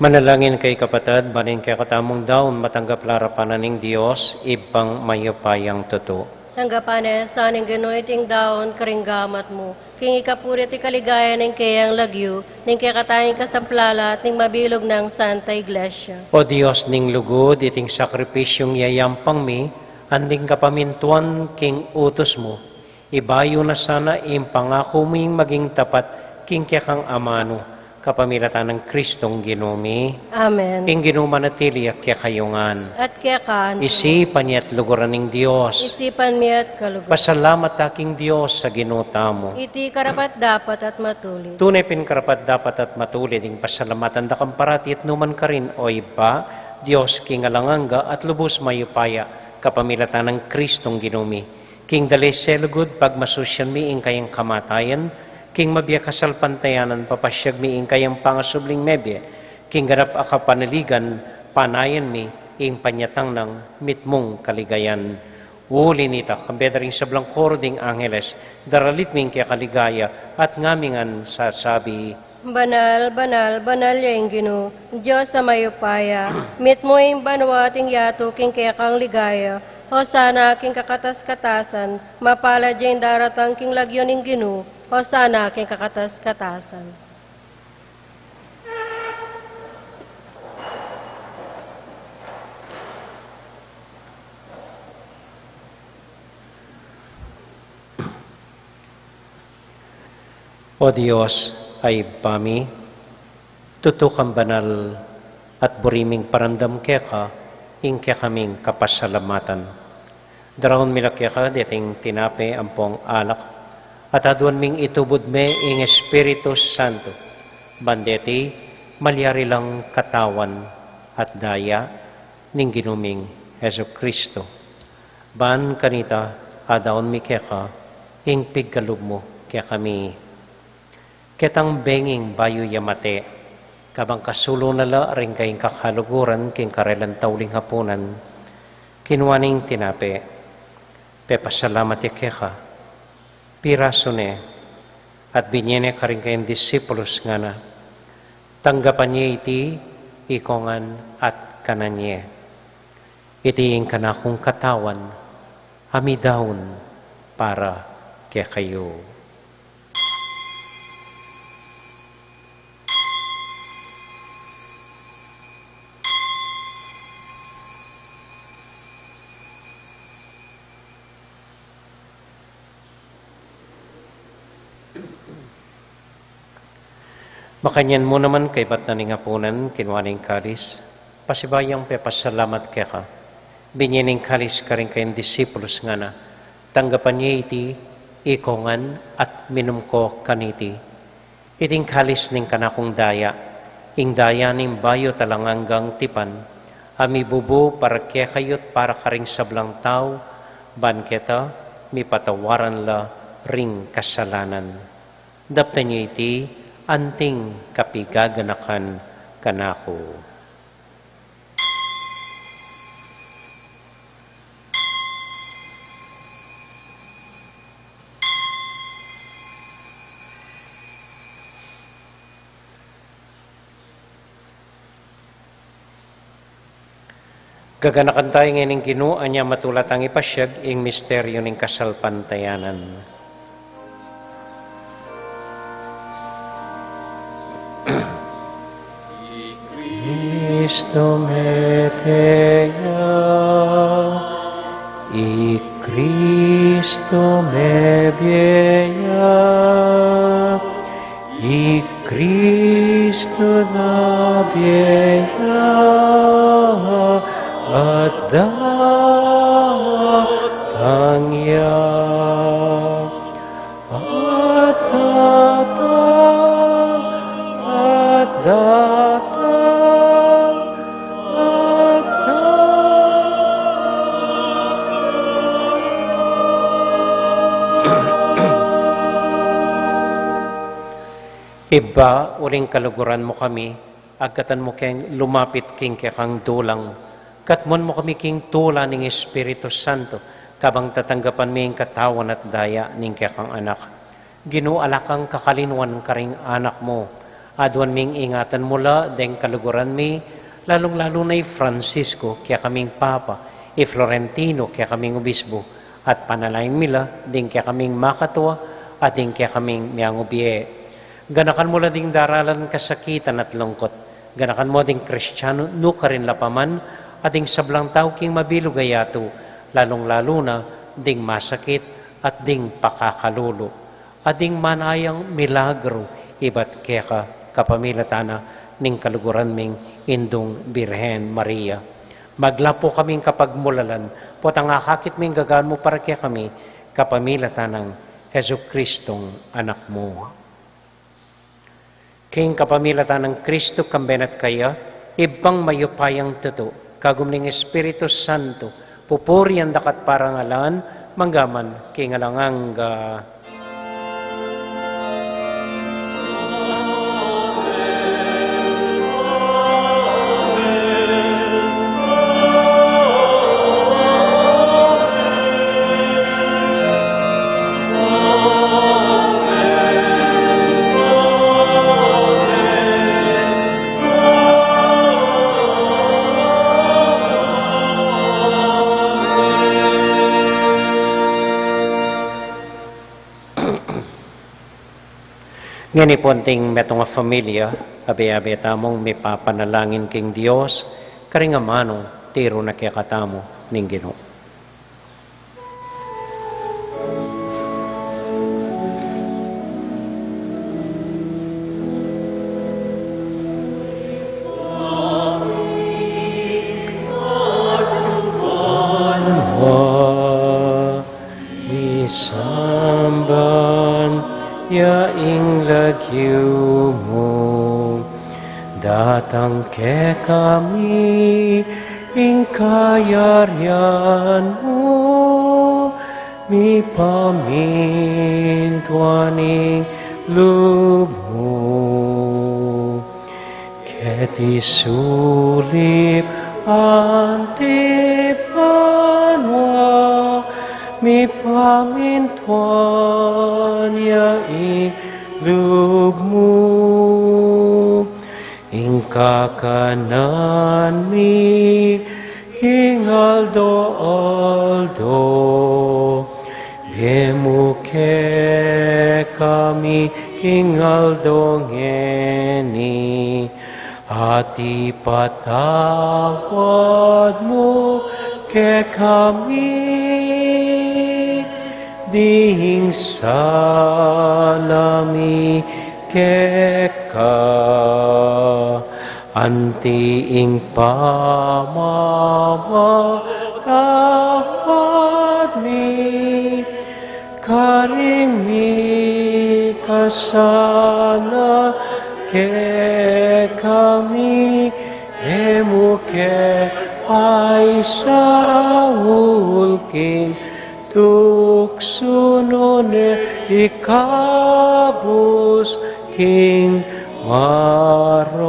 Manalangin kayu, kapatad, ban ing kekatamung daun matanggap la arapan na ning Dios, Ibpang mayupayang tutu. Tanggapan na sa ning Ginu iting daun karing gamat mu, king ikapuri at ikaligayan ning keyang lagyu, ning kekatang kasamplalan at ning mabilug nang Santa Iglesia. O Dios ning lugud, iting sakripisyung yayampang mi, anting kapamintuan king utus mu, ibayu na sana ing pangaku ming maging tapat king kekang amanu, kapamilatan nang Kristong Ginu mi. Amen. Ing Ginu manatili ya kekayu ngan. At keka mu. Isipan ya at luguran ning Dios. Isipan mi at kaluguran. Pasalamat ta king Dios a Ginu tamu. Iti karapat-dapat at matulid. Tune pin karapat-dapat at matulid ing pasalamatan da kang parati at nukarin man, O Ibpa, Dios king alang angga at lubus mayupaya, kapamilatan nang Kristong Ginu mi. King dalian mi lugud pagmasusyan mi ing kayang kamatayan, king mabie kasalpantayanan papasyag mi ing kayang pangasubling mebie, king ganap a kapanaligan panayan mi ing panyatang nang mitmung kaligayan. Uli nita, kambe da ring sablang koro ding angeles, daralit mi ing kekaligaya at ngamingan sasabi, Banal, banal, banal ya ing Ginu, Dios a mayupaya, mitmu ing banua at ing yatu king kekang ligaya. Hosana king kakatas-katasan, mapalad ya ing daratang king lagyu ning Ginu, Hosana king kakatas-katasan. O Dios a Ibpa mi, tutu kang banal at buri ming paramdam keka ing kekaming kapasalamatan. Daraun mi la keka deting tinape ampong alak, at aduan ming itubud me ing Espiritu Santo, ban deti malyari lang katawan at daya ning Ginu ming Jesucristo. Ban kanita, adaun mi keka ing pigkalub mu kekami. Ketang benging bayu ya mate, kabang kasulu na la ring kayang kakaluguran king karelang tauling hapunan, kinua neng tinape, pepasalamat ya keka, pirasu ne, at binye ne karing kayang disipulus, ngana, tanggapan ye iti ikongan at kanan ye. Iti ing kanakung katawan a midaun para kekayu. Makanyan mu naman kaybat na ning hapunan, kinua ne ing kalis, pasibayu yang pepasalamat keka, binye ne ing kalis karing kayang disipulus, ngana, tanggapan ye iti ikongan at minum ko kaniti. Iti ing kalis ning kanakung daya, ing daya ning bayu at alang anggang tipan, a mibubu para kekayu't para karing sablang tau, ban keta mipatawaran la ring kasalanan. Daptan ye iti anting kapigaganakan kanaku. Gaganakan taya ngeni ing Ginu, anya matula tang ipasyag ing misteryu ning kasalpantayanan. I Kristu mete ya, i Kristu mebie ya, i Kristu nabie ya, at datang ya, at datang, at datang, at datang. Ibpa, uling kaluguran mu kami, agkatan mu keng lumapit king kekang dulang, katmuan mu kami king tula ning Espiritu Santo, kabang tatanggapan mi ing katawan at daya ning kekang Anak. Ginu, ala kang kakalinuan karing anak mu, Aduan ming ingatan mu la deng kaluguran mi, lalung-lalu na i Francisco, kekaming Papa, i Florentino, kekaming Obispo, at panalangin mi la ding kekaming makatua, at ding kekaming miyangubie. Ganakan mu la ding daralan kasakitan at lungkut. Ganakan mu ding Kristianu nukarin la pa man, at ding sablang tau king mabilug a yatu, lalung-lalu na ding masakit at ding pakakalulu. At ding manayang milagru ibat keka kapamilatan na ning kaluguran ming Indung Birhen Maria. Maglapu kaming kapagmulalan, potang akakit ming gagaan mu para kekami, kapamilatan nang Jesucristong Anak mu. King kapamilatan nang Kristo, kambe na at kaya, Ibpang mayupayang tutu, kagum ning Espiritu Santo, pupurian da ka at parangalan, mangga man king alang angga. Ngeni pu anting metung a familia, abe-abe tamung mipapanalangin king Dios, karing amanung tiru na kekatamu ning Ginu. Isamban ya ing lagyu mu, datang kekami ing kayarian mu, mipamintuan ing lub mu. Keti sulip anti banua, mipamintuan ya ing lub mu. Ing kakanan mi king aldo-aldo, ibie mu kekami king aldo ngeni, at ipatawad mu kekami ding sala mi keka, anti ing pamamatawad mi karing mikasala kekami, e mu ke paisaul king tuksu, nune ikabus king marok.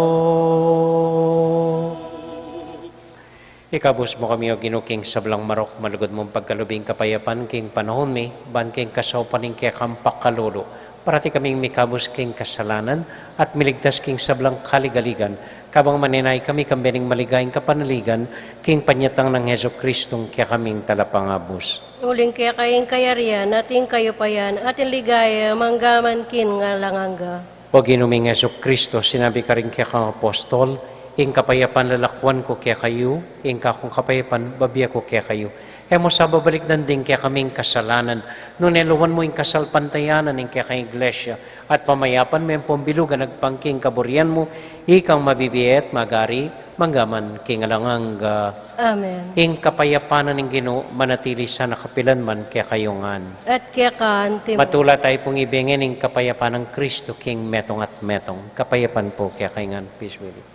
Ikabus mu kami, O Ginu, king sablang marok, malugud mung pagkalub ing kapayapan king panaun mi, ban king kasaupan ning kekang pakalulu, parati kaming mikabus king kasalanan at miligtas king sablang kaligaligan, kabang manenaya kami kambe ning maligayang kapanaligan king panyatang nang Jesucristong kekaming Talapangabus. Uling keka ing kayarian, at ing kayupayan, at ing ligaya, mangga man king alang angga. O Ginu ming Jesucristo, sinabi karing kekang apostol, ing kapayapan lalakuan ku kekayu, ing kakung kapayapan babie ku kekayu. E mu sa babalikdan ding kekaming kasalanan, nune lawan mu ing kasalpantayanan ning kekang Iglesia, at pamayapan me ampong bilugan agpang king kaburian mu, ikang mabibie at magari, mangga man king alang angga. Amen. Ing kapayapan ning Ginu manatili sana kapilan man kekayu ngan. At keka anti mu. Matula tayu pung ibie ngeni ing kapayapan nang Kristo king metung at metung. Kapayapan pu kekayu ngan. Peace be with you.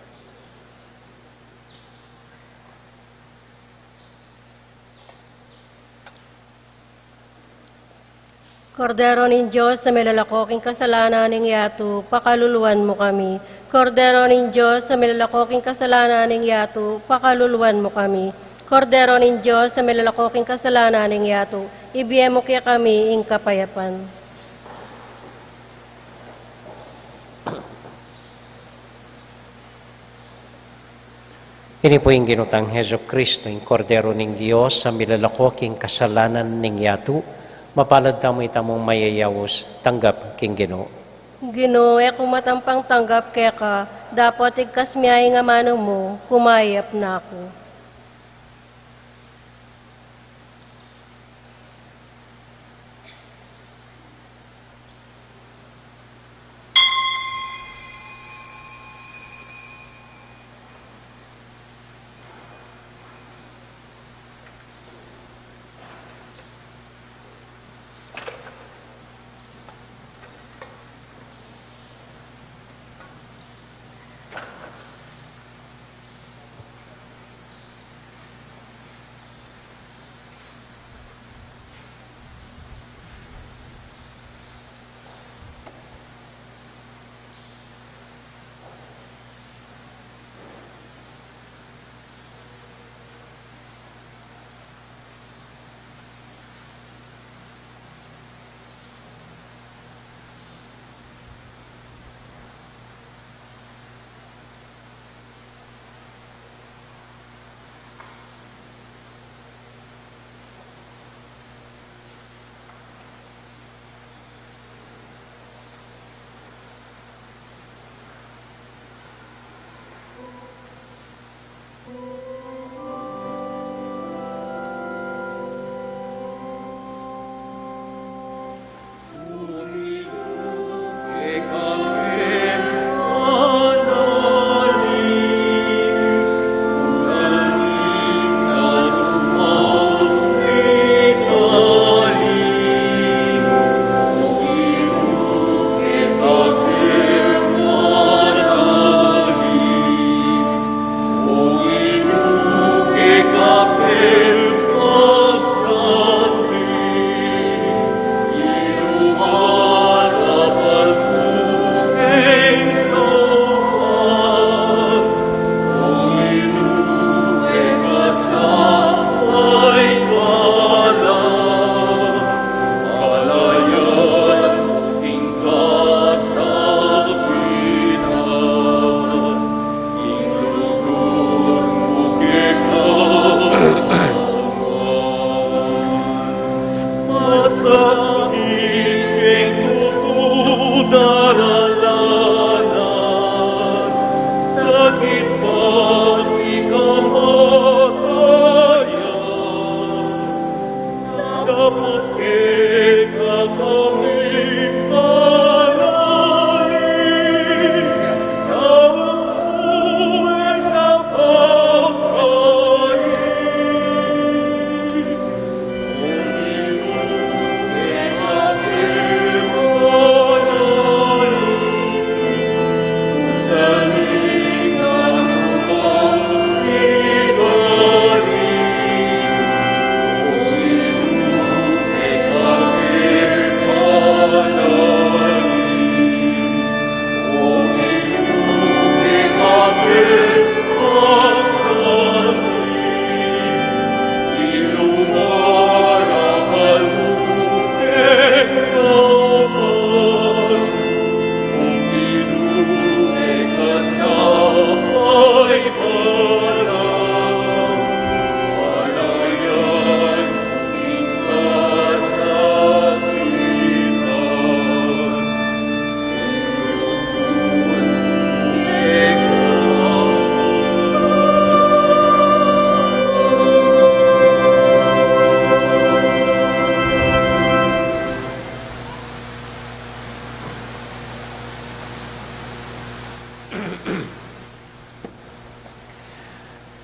Kordero ning Dios, a milalako king kasalanan ning yatu, pakaluluan mu kami. Kordero ning Dios, a milalako king kasalanan ning yatu, pakaluluan mu kami. Kordero ning Dios, a milalako king kasalanan ning yatu, ibie mu kekami ing kapayapan. Ini pu ing Ginu tang Jesucristo, ing Kordero ning Dios, a milalako king kasalanan ning yatu. Mapalad tamu itamung mayayaus tanggap king Ginu. Ginu, e ku matampang tanggap keka, dapot igkas mi ing amanu mu, kumayap na ku.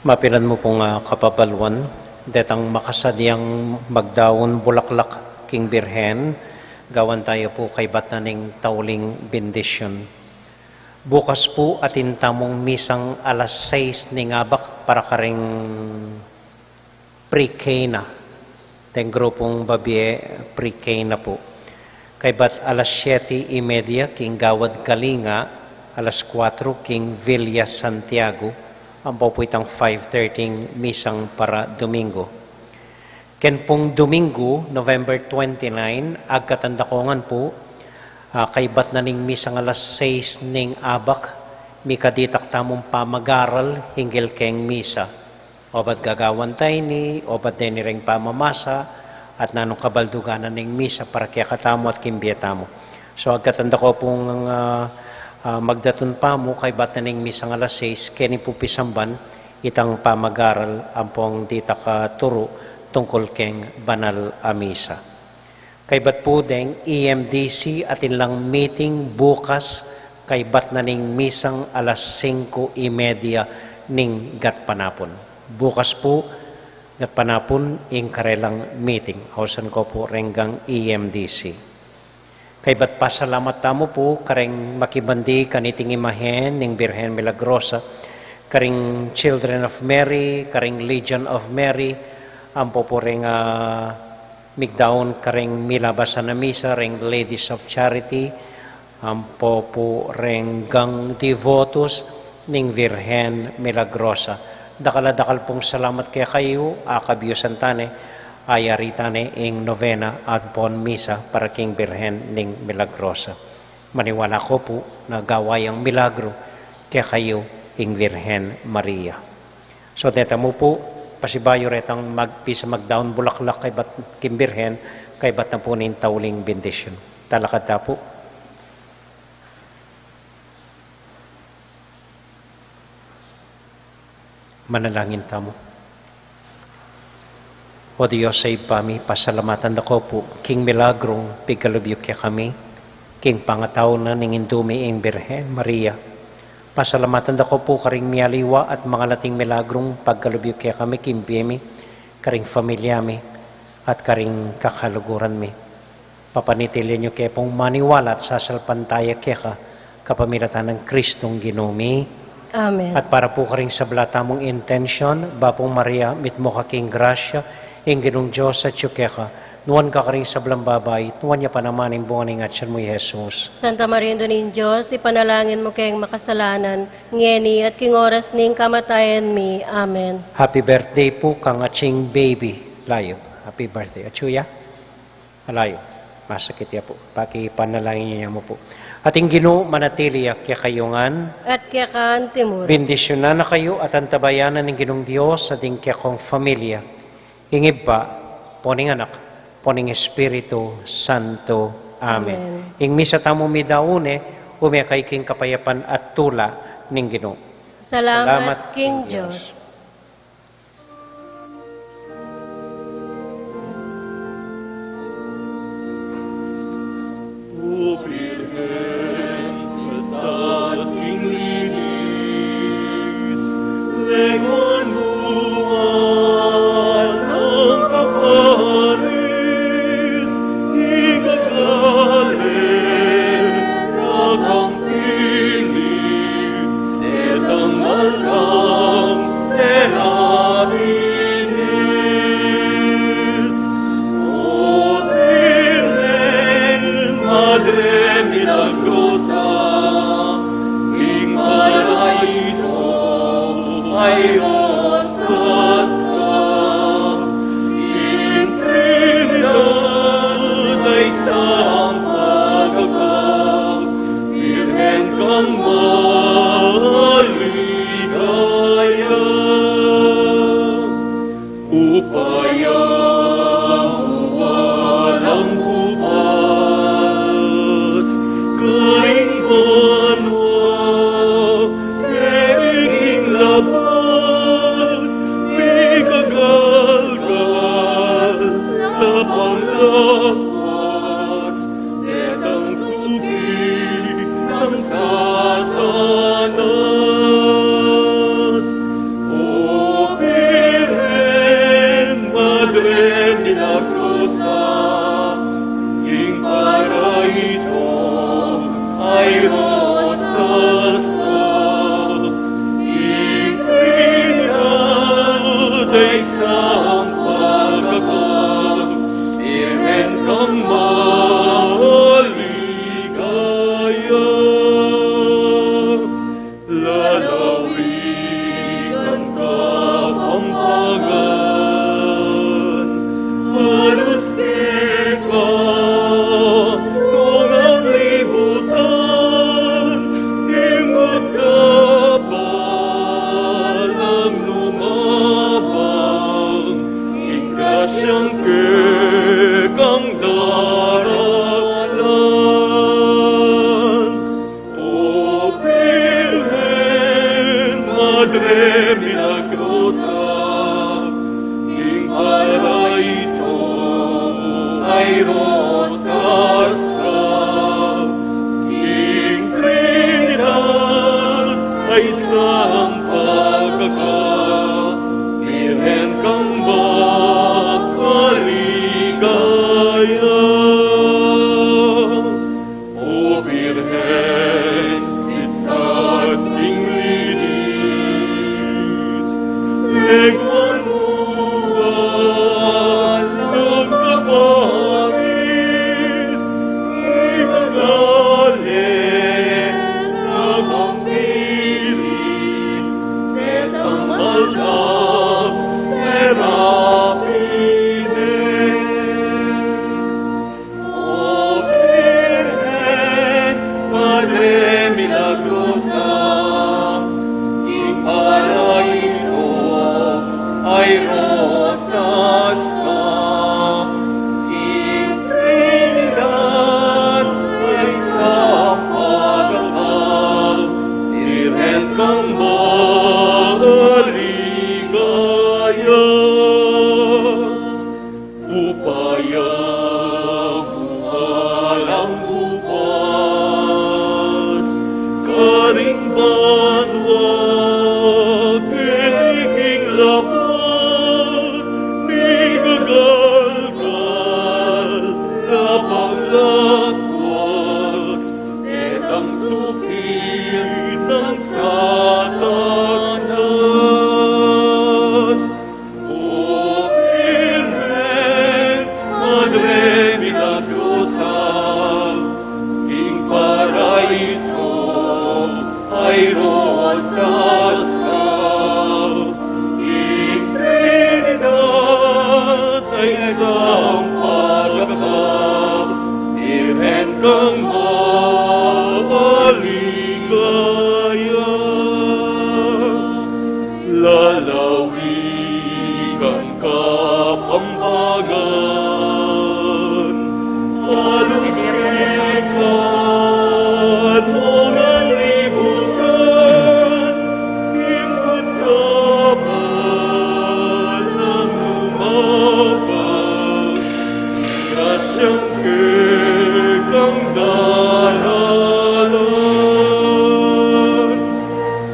Mapilan mu pung, ah, kapabaluan, detang makasadyang magdaun bulaklak king Birhen, gawan tayu pu kaybat na ning tauling bendisyun. Bukas pu atin tamung misang alas sais ning abak para karing pre-K na. Deng grupung babie pre-K na pu. Kaybat alas siete y media king Gawad Kalinga, alas kuatro king Villa Santiago, ampo pu itang five thirty ing misang para Domingo. Ken pung Domingo, November twenty-nine, agkatan dakongan pu, ah, kaybat na ning misang alas sais ning abak, Mikaditak tamung pamagaral hinggil keng misa. Obat gagawan ta ini, obat deni reng pamamasa, at nanung kabaldugan na ning misa para kekatamu at king bie tamu. So, agkatan da ko pung, ah, ah, magdatun pamu, kaybat na ning misang alas sais, keni pu pisamban itang pamagaral ampong ditak a turu tungkul keng banal a misa. Kaybat pu deng E M D C atin lang meeting bukas, kaybat na ning misang alas singko y media ning gatpanapun. Bukas pu, gatpanapun, ing karelang meeting. Ausan ko pu reng gang E M D C. Kaybat pasalamat tamu pu kareng makibandi kaniting imahen ning Birhen Milagrosa, karing Children of Mary, karing Legion of Mary, ampo pu reng, ah, migdaun karing milabasan a misa, reng Ladies of Charity, ampo pu reng gang devotos ning Virgen Milagrosa. Dakal a dakal pung salamat kekayu, akabiusan tane, ayari tane ing novena ampon misa para king Birhen ning Milagrosa. Maniwala ko pu na gawa yang milagro kekayu ing Virgen Maria. So, deta mu pu, pasibayu retang mag-, bisa magdaun bulaklak kaybat king Birhen, kaybat na pu ning tauling bendisyun. Talakad ta pu. Manalangin tamu. O Dios a Ibpa mi, pasalamatan da ko pu king milagrung pigkalub yu kekami king pangataunan ning Indu mi ing Birhen Maria. Pasalamatan da ko pu karing mialiwa at mangalating milagrung pagkalub yu kekami king bie mi, karing familia mi, at karing kakaluguran mi. Papanitilyan yu ke pung maniwala at sasalpantaya keka kapamilatan nang Kristong Ginu mi. Amen. At para pu karing sabla tamung intensyon, Bapu Maria, mitmu ka king grasya, ing Ginung Dios atyu keka, nuan ka karing sablang babai, nuan ya pa naman ing bunga ning atyan mu, i Jesus. Santa Maria, Indu ning Dios, ipanalangin mu keng makasalanan, ngeni at king oras ning kamatayan mi. Amen. Happy birthday pu kang ating baby. Layu. Happy birthday. Atyu ya. Alayu, masakit ya pu. Pakipanalangin yu ya mu pu. At ing Ginu manatili ya kekayu ngan. At keka antimurin. Bendisyunan na kayu at antabayanan ning Ginung Dios at ing kekong familia. Ing Ibpa, ampo ning Anak, ampo ning Espiritu Santo. Amen. Amen. Ing misa tamu midaun ne, ume kayu king kapayapan at tula ning Ginu. Salamat king Dios. O Birhen, satsat king linis, lengon mu alang kaparis, ikakale, rakang pili, detang alang serafines. O Birhen, Madre milagrosa, king paraiso ay rosas ka, king Trinidad ay sampag ka, Birhen kang maligaya. Upaya mu alang kupas, king banua, keni king labat, migagalgal, tapalakwas, detang suki nang Satanas. Ay sampal ka, Birhen kang maligaya. O Birhen, sipsat king linis, lengguan mu alang kapamis, ikagale na bang piling, detang malda serapine. O Birhen, Madre milagrosa, king paraiso ay rosas ka, king Trinidad ay sampal ka, Birhen kang maligaya. Upaya mu alang bupas karing banua, keni king lapad migagalgal, lapad lakwas, detang suki nang Satanas. O Birhen, Madre milagrosa, king paraiso ay rosas ka, king Trinidad ay sampal ka, Birhen kang maligaya. Lalawigan, Kapampangan, Aluspican, Mungan, Libutan, king katapan nang lumapag, ing grasyang kekang daralan.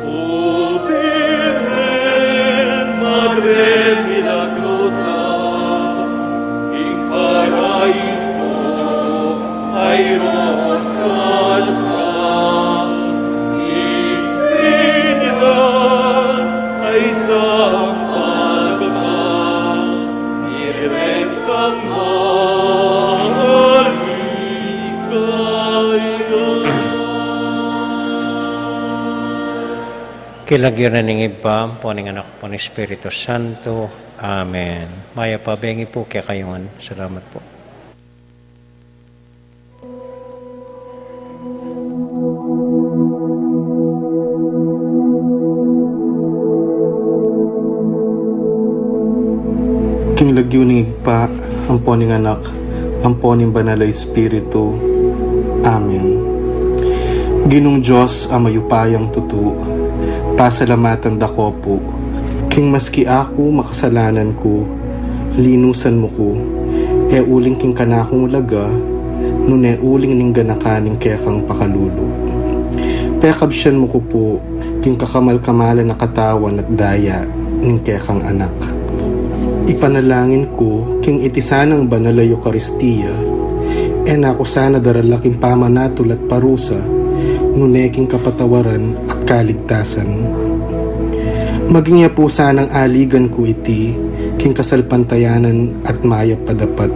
O Birhen, Madre milagrosa, king paraiso ay rosas ka, king Trinidad ay sampal ka, Birhen kang maligaya. King lagyu na ning Ibpa, ampo ning Anak, ampo ning Espiritu Santo. Amen. Mayap a bengi pu kekayu ngan. Salamat pu. King lagyu ning Ibpa, ampo ning Anak, ampo ning Banal a Espiritu. Amen. Ginung Dios a mayupayang tutu, pasalamatan da ka pu, king maski aku makasalanan ku, linusan mu ku, e uling king kanakung laga, nune uling ning ganakan ning kekang pakalulu. Pekabsian mu ku pu, king kakamal-kamalan a katawan at daya ning kekang Anak. Ipanalangin ku, king iti sanang banal a Eukaristia, e na ku sana darala king pamanatul at parusa, nune king kapatawaran at kaligtasan. Maging ya pu sanang aligan ku iti, king kasalpantayanan at mayap a dapat.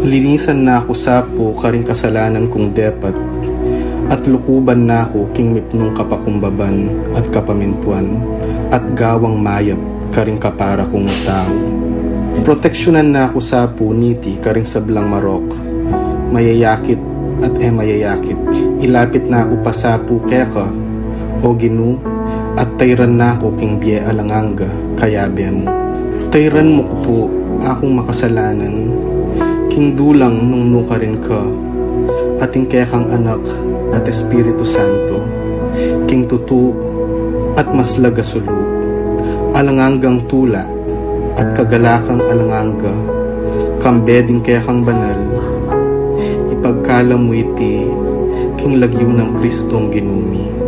Linisan na ku sa pu karing kasalanan kung depat, at lukuban na ku king mipnung kapakumbaban at kapamintuan, at gawang mayap karing kapara kung tau. Proteksyunan na ku sa pu niti karing sablang marok, mayayakit at e mayayakit. Ilapit na ku pa sa pu keka, O Ginu, at tayran na ku king bie alang angga, kayabe mu. Tayran mu ku pu akung makasalanan, king dulang nung nukarin ka, at ing kekang Anak at Espiritu Santo, king tutu at maslag a sulu, alang anggang tula at kagalakang alang angga, kambe ding kekang banal, ipagkalam mu iti king lagyu nang Kristong Ginu mi.